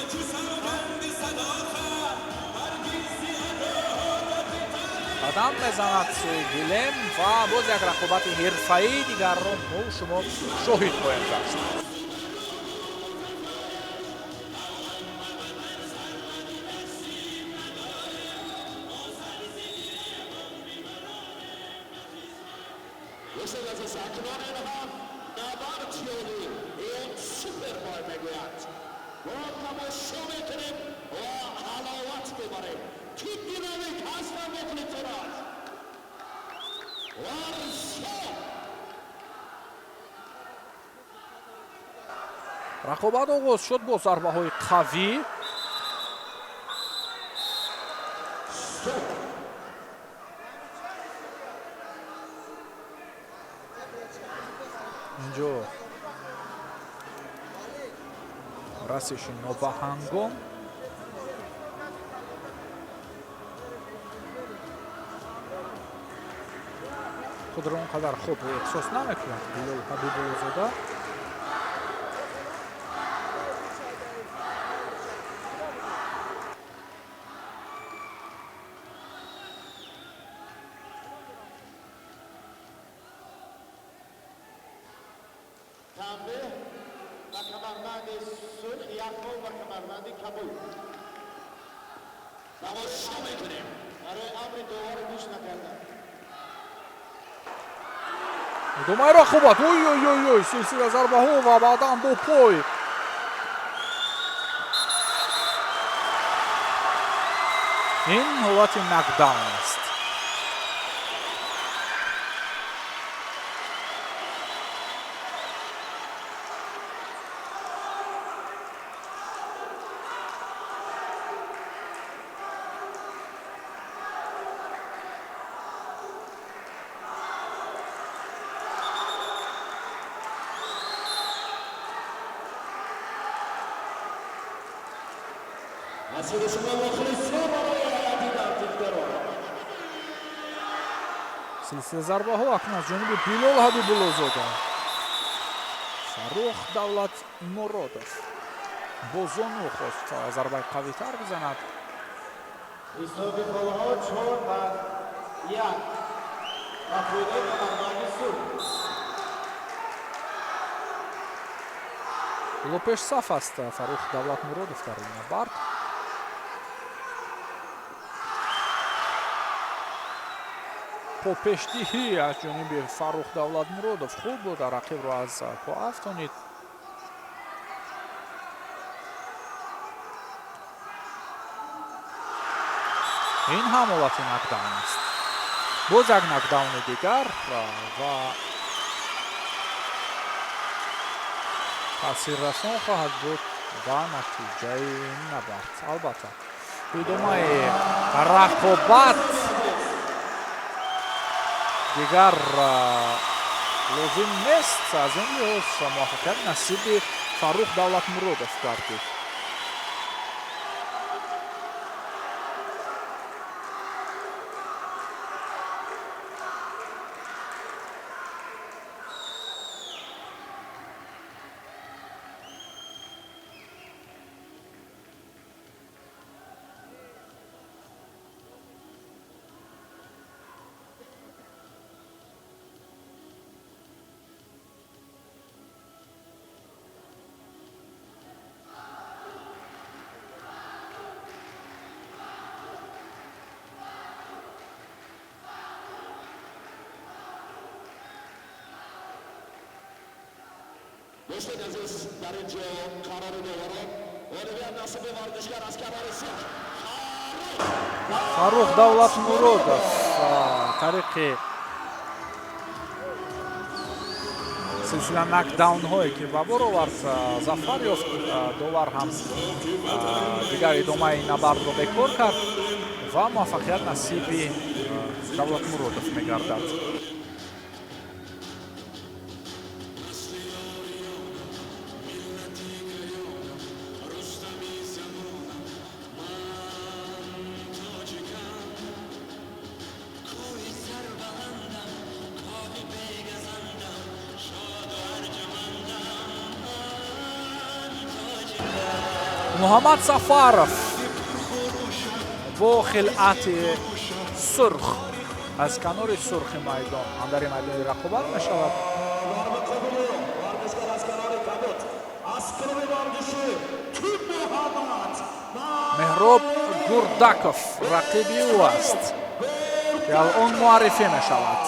Қадам мезанад сӯи гилем ва боз як рақобати ҳирфаии дигарро мо шумо шоҳид хоҳем гашт. Рақобат оғоз шуд бо зарбаҳои қавӣ. Инҷо расиши нобаҳангом. Худро он қадар хуб эҳсос намекунад Билол Ҳабибуллозода. Танбеҳ ба камарбанди сурх, як хол ба камарбанди кабуд. Тамошо мекунем. Барои амри доварро гӯш накардан. Идомаи рақобат. Ой ой ой ой, силсила зарбаҳо ва баъдан бо пой. Ин ҳолати нокдаун аст. Масири шумо мухлисо барои ҳайати тартибгарон. Силсила зарбаҳо акнун аз ҷониби Билол Ҳабибуллозода. Фаррух Давлатмуродов бо зону хост зарбаи қавитар бизанад. Ҳисоби холҳо 4-1 ба фоидаи камарбанди сурх. Ҳоло пешсаф аст Фаррух Давлатмуродов дар ин набард. Пешдиҳӣ аз ҷониби Фаррух Давлатмуродов хуб буд, рақибро аз по афтонид. Ин ҳам ҳолати нокдаун аст. Боз як нокдауни дигар ва таъсиррасон хоҳад буд ба натиҷаи ин набард. Албатта, идомаи рақобат дигар лозим нест. Аз ин лиҳоз муваффақият насиби Фаррух Давлатмуродов гардид. Дӯстони азиз, дар ин ҷо қарори доварон, ғолибият насиби варзишгар аз канори сурх. Фаррух Давлатмуродов тариқи силсила нокдаунҳое, ки ба бор овард, зафар ёфт. Довар ҳам дигар идомаи набардро бекор кард ва муваффақият насиби Давлатмуродов мегардад. Муҳаммад Сафаров бо хилъати сурх аз канори сурхи майдон андари майдони рақобат мешавад. Дар муқобили варзишгар аз канори кабуд аз клуби варзиши Муҳаммад Меҳроб Гурдаков рақиби ӯ аст, ки алон муаррифӣ мешавад.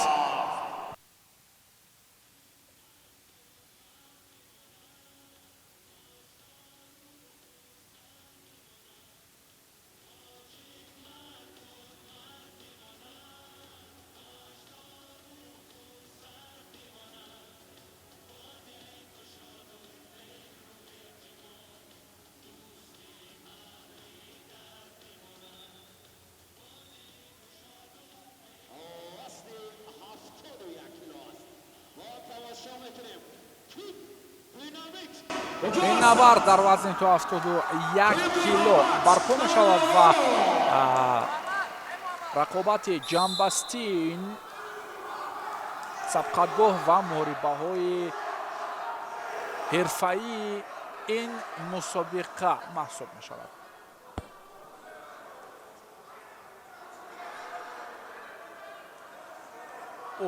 Вазни 71 кило аст. Мо тамошо мекунем ки динамит. Ин набард дар вазни то 71 кило барпо мешавад ва рақобати ҷамъбастии ин сабқатгоҳ ва муҳорибаҳои ҳирфаии ин мусобиқа маҳсуб мешавад.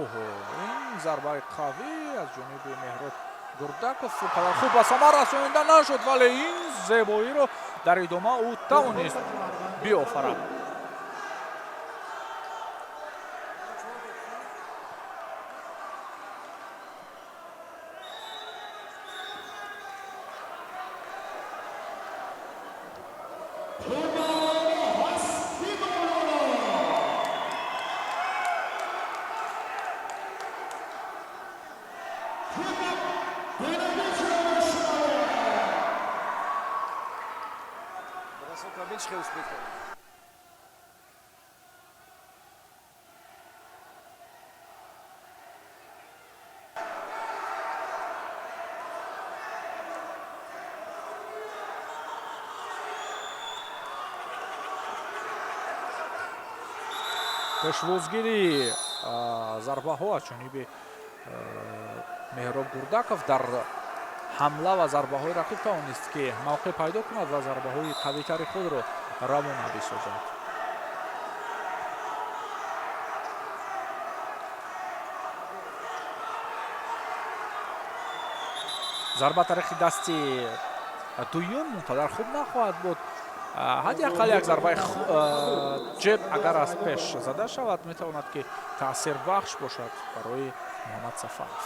Оҳо, ин зарбаи қавӣ аз ҷониби Меҳроб Гурдаков қадар хуб ба самар расонида нашуд, вале ин зебоиро дар идома ӯ тавонист биофарад. Расо Камил чӣ хел успеть кард? Пешвозгирии зарбаҳо аз ҷониби Меҳроб Гурдаков дар ҳамла ва зарбаҳои рақиб тавонист, ки мавқеъ пайдо кунад ва зарбаҳои қавитари худро равона бисозад. Зарба тариқи дасти дуюм он қадар хуб нахоҳад буд. Ҳадди ақал як зарбаи ҷеб агар аз пеш зада шавад, метавонад, ки таъсирбахш бошад барои Муҳаммад Сафаров.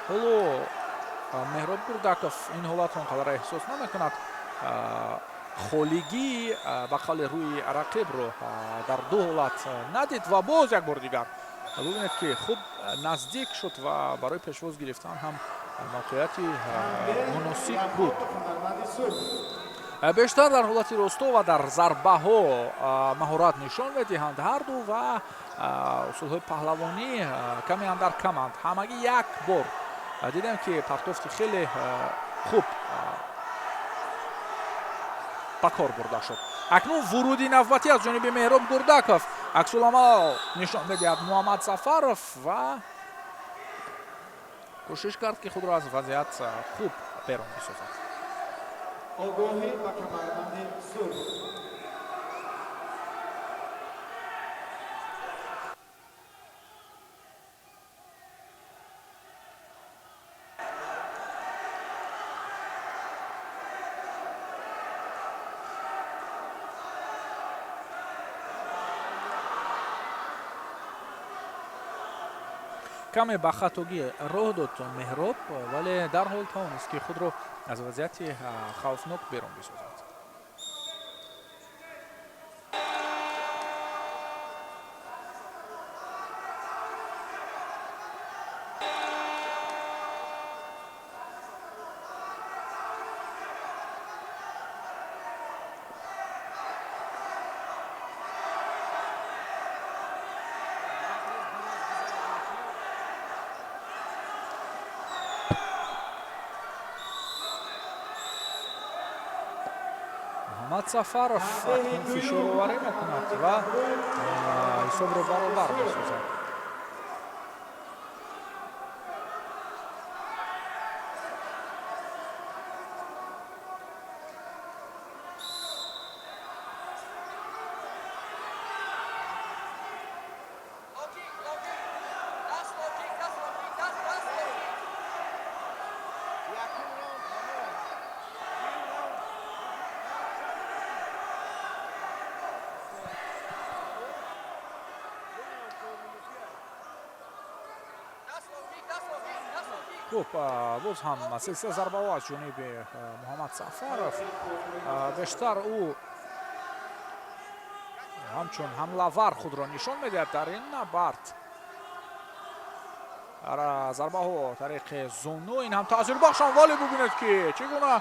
Ҳоло Меҳроб Гурдаков ин ҳолатро он қадар эҳсос намекунад. Холигӣ ба қавли рӯи рақибро дар ду ҳолат надид ва боз як бор дигар бубинед, ки хуб наздик шуд ва барои пешвоз гирифтан ҳам мавқеияти муносиб буд. Бештар дар ҳолати росто ва дар зарбаҳо маҳорат нишон медиҳанд ҳарду ва усулҳои паҳлавонӣ каме андар каманд. Ҳамагӣ як бор дидем, ки партофти хеле хуб ба кор бурда шуд. Акнун вуруди навбатӣ аз ҷониби Меҳроб Гурдаков, аксуламал нишон медиҳад Муҳаммад Сафаров ва кӯшиш кард, ки худро аз вазъият хуб берун бисозад. Огоҳӣ ба камарбанди сурх. Каме ба хатогӣ роҳ дод Меҳроб, вале дарҳол тавонист, ки худро аз вазъияти хавфнок берун бисозад. Муҳаммад Сафаров акнун фишороварӣ мекунад ва ҳисобро баробар месозад. Хуб, боз ҳам силсила зарбаҳо аз ҷониби Муҳаммад Сафаров. Бештар ӯ ҳамчун ҳамлавар худро нишон медиҳад дар ин набард. Зарбаҳо тариқи зону ин ҳам таъсирбахшанд, вале бубинед, ки чӣ гуна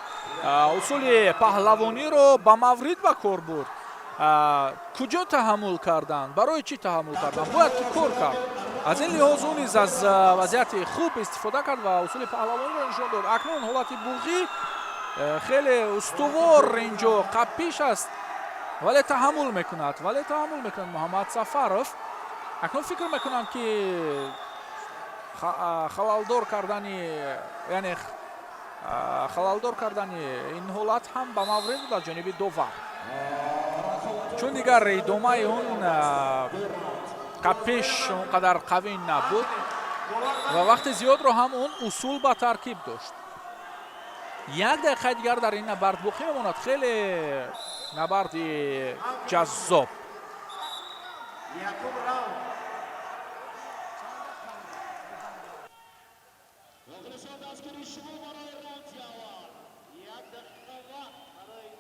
усули паҳлавониро ба маврид ба кор бурд. Куҷо таҳаммул карданд? Барои чӣ таҳаммул карданд? Бояд ки кор кард. Аз ин лиҳоз ӯ низ аз вазъияти хуб истифода кард ва усули паҳлавониро нишон дод. Акнун ҳолати буғӣ, хеле устувор инҷо қаппиш аст, вале таҳаммул мекунад, вале таҳаммул мекунад Муҳаммад Сафаров. Акнун фикр мекунам, ки халалдор кардани, яъне халалдор кардани ин ҳолат ҳам ба маврид буд аз ҷониби довар, чун дигар идомаи он қаппиш он қадар қавӣ набуд ва вақти зиёдро ҳам он усул ба таркиб дошт. Як дақиқаи дигар дар ин набард боқӣ мемонад. Хеле набарди ҷаззоб. Якум раунд. Мухлисон, дастгири шумо барои раунди аввал. 1 дақиқа вақт барои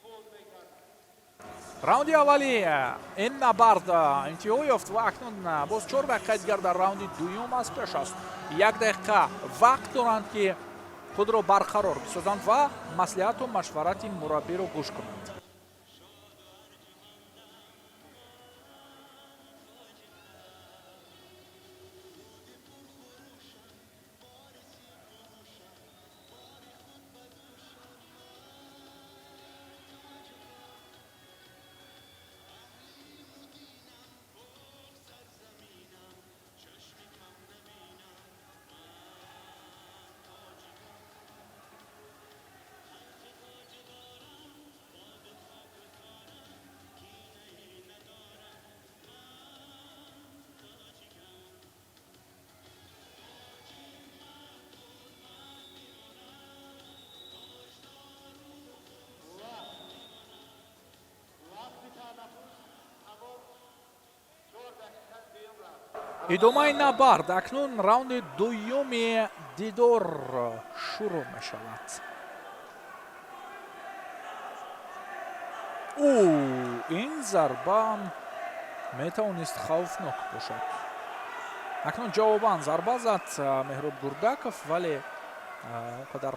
боз мекард. Раунди аввали ин набард интиҳо ёфт ва акнун боз 4 дақиқаи дигар дар раунди дуюм аз пеш аст. 1 дақиқа вақт доранд, ки худро барқарор бисозанд ва маслиҳату машварати мураббиро гӯш кунанд. Вақти танаффус тамом, 4 дақиқа дуюм раунд. Идомаи набард. Акнун раунди дуюми дидор шурӯъ мешавад. Ӯ, ин зарба метавонист хавфнок бошад. Акнун ҷавобан зарба зад Меҳроб Гурдаков, вале он қадар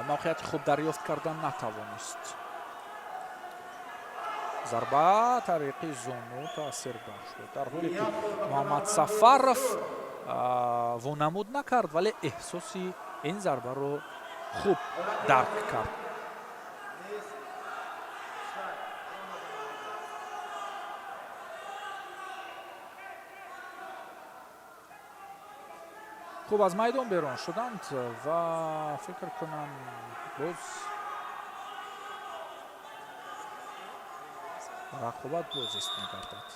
мавқеияти хуб дарёфт кардан натавонист. Зарба тариқи зону таъсирбахш буд, дар ҳоле ки Муҳаммад Сафаров вонамуд накард, вале эҳсоси ин зарбаро хуб дарк кард. Нест. Шай. Омада майдон. Хуб, аз майдон берун шуданд ва фикр кунам, боз рақобат бозист мегардад.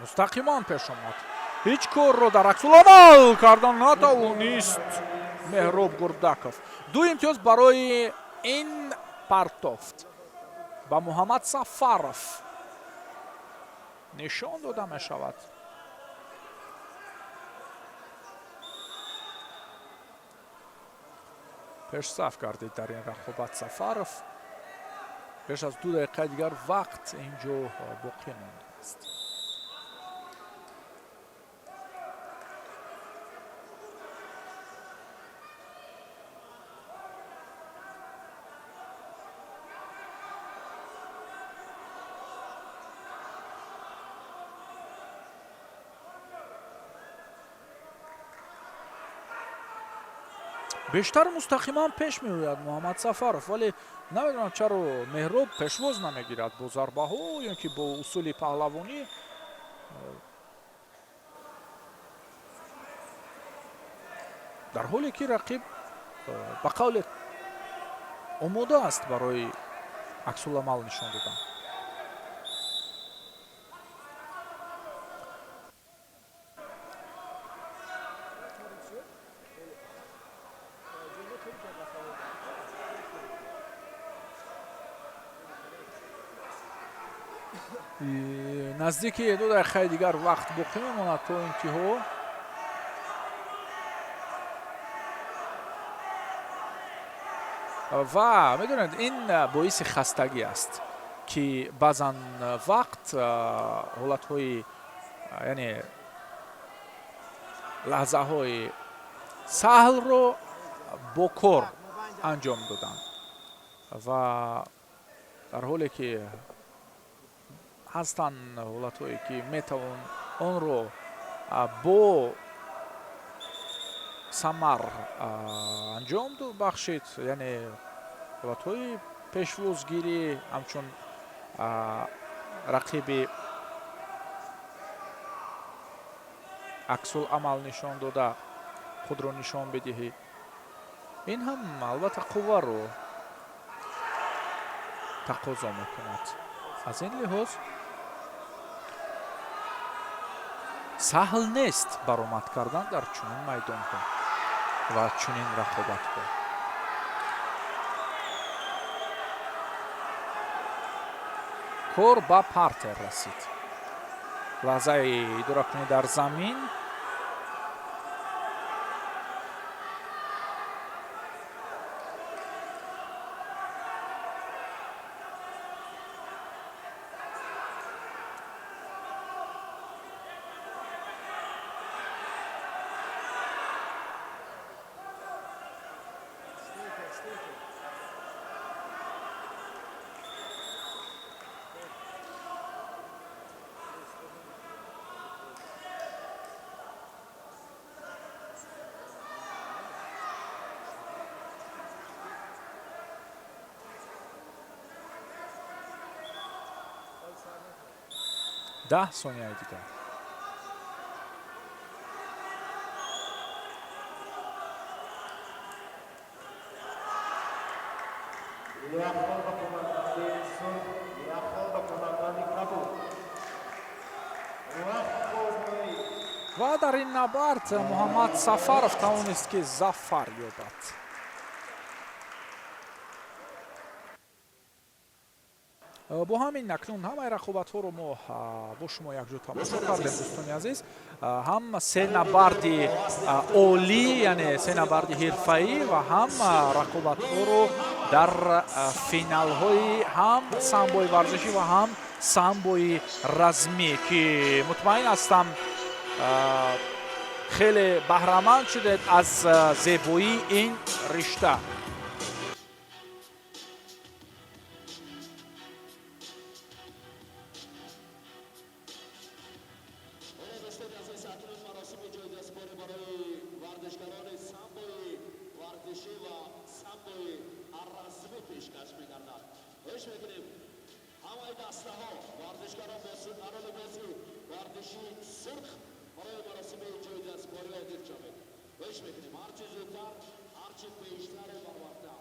Мустақиман пеш омад, ҳеҷ корро дар аксуламал кардан натавонист Меҳроб Гурдаков. Ду имтиёз барои ин партофт ба Муҳаммад Сафаров нишон дода мешавад. Пешсаф гардид дар ин рақобат Сафаров. Беш аз 2 дақиқаи дигар вақт ин ҷо боқӣ мондааст. Бештар мустақиман пеш меояд Муҳаммад Сафаров, вале намедонам, чаро Меҳроб пешвоз намегирад бо зарбаҳо ё ки бо усули паҳлавонӣ. Дар ҳоле ки рақиб, ба қавле, омода аст барои аксуламал нишон додан. Наздики 2 дақиқаи дигар вақт боқӣ мемонад то интиҳо. Ва медонед, ин боиси хастагӣ аст, ки баъзан вақт ҳолатҳои, яъне лаҳзаҳои саҳлро бо кор анҷом доданд ва дар ҳоле ки ҳастанд ҳолатҳое, ки метавон онро бо самар анҷом бахшид, яъне ҳолатҳои пешвозгирӣ ҳамчун рақиби аксуламал нишон дода худро нишон бидиҳӣ, ин ҳам албатта қувваро тақозо мекунад. Аз ин лиҳоз саҳл нест баромад кардан дар чунин майдонҳо ва чунин рақобатҳо. Кор ба партер расид. Лаҳзаи идоракунӣ дар замин. 10 сонияи дигар. Як хол ба камарбанди сурх, як хол ба камарбанди кабуд. Вақт бозмоӣ. Ва дар ин набард Муҳаммад Сафаров тавонист, ки зафар ёбад. Бо ҳамин акнун ҳамаи рақобатҳоро мо бо шумо якҷо тамошо кардем, дӯстони азиз, ҳам се набарди олӣ, яъне се набарди ҳирфаӣ, ва ҳам рақобатҳоро дар финалҳои ҳам самбои варзишӣ ва ҳам самбои размӣ, ки мутмаин ҳастам, хеле баҳраманд шудед аз зебоии ин ришта. Дӯстони азиз, акнун маросими ҷоизасупорӣ барои варзишгарони самбои варзишӣ ва самбои размӣ пешкаш мегардад. Хоҳиш мекунем, ҳамаи дастаҳо, варзишгарон бо либоси варзишии сурх барои маросими ҷоизасупорӣ ҳозир шавед. Хоҳиш мекунем, ҳарчи зудтар, ҳарчи пештару барвақттар.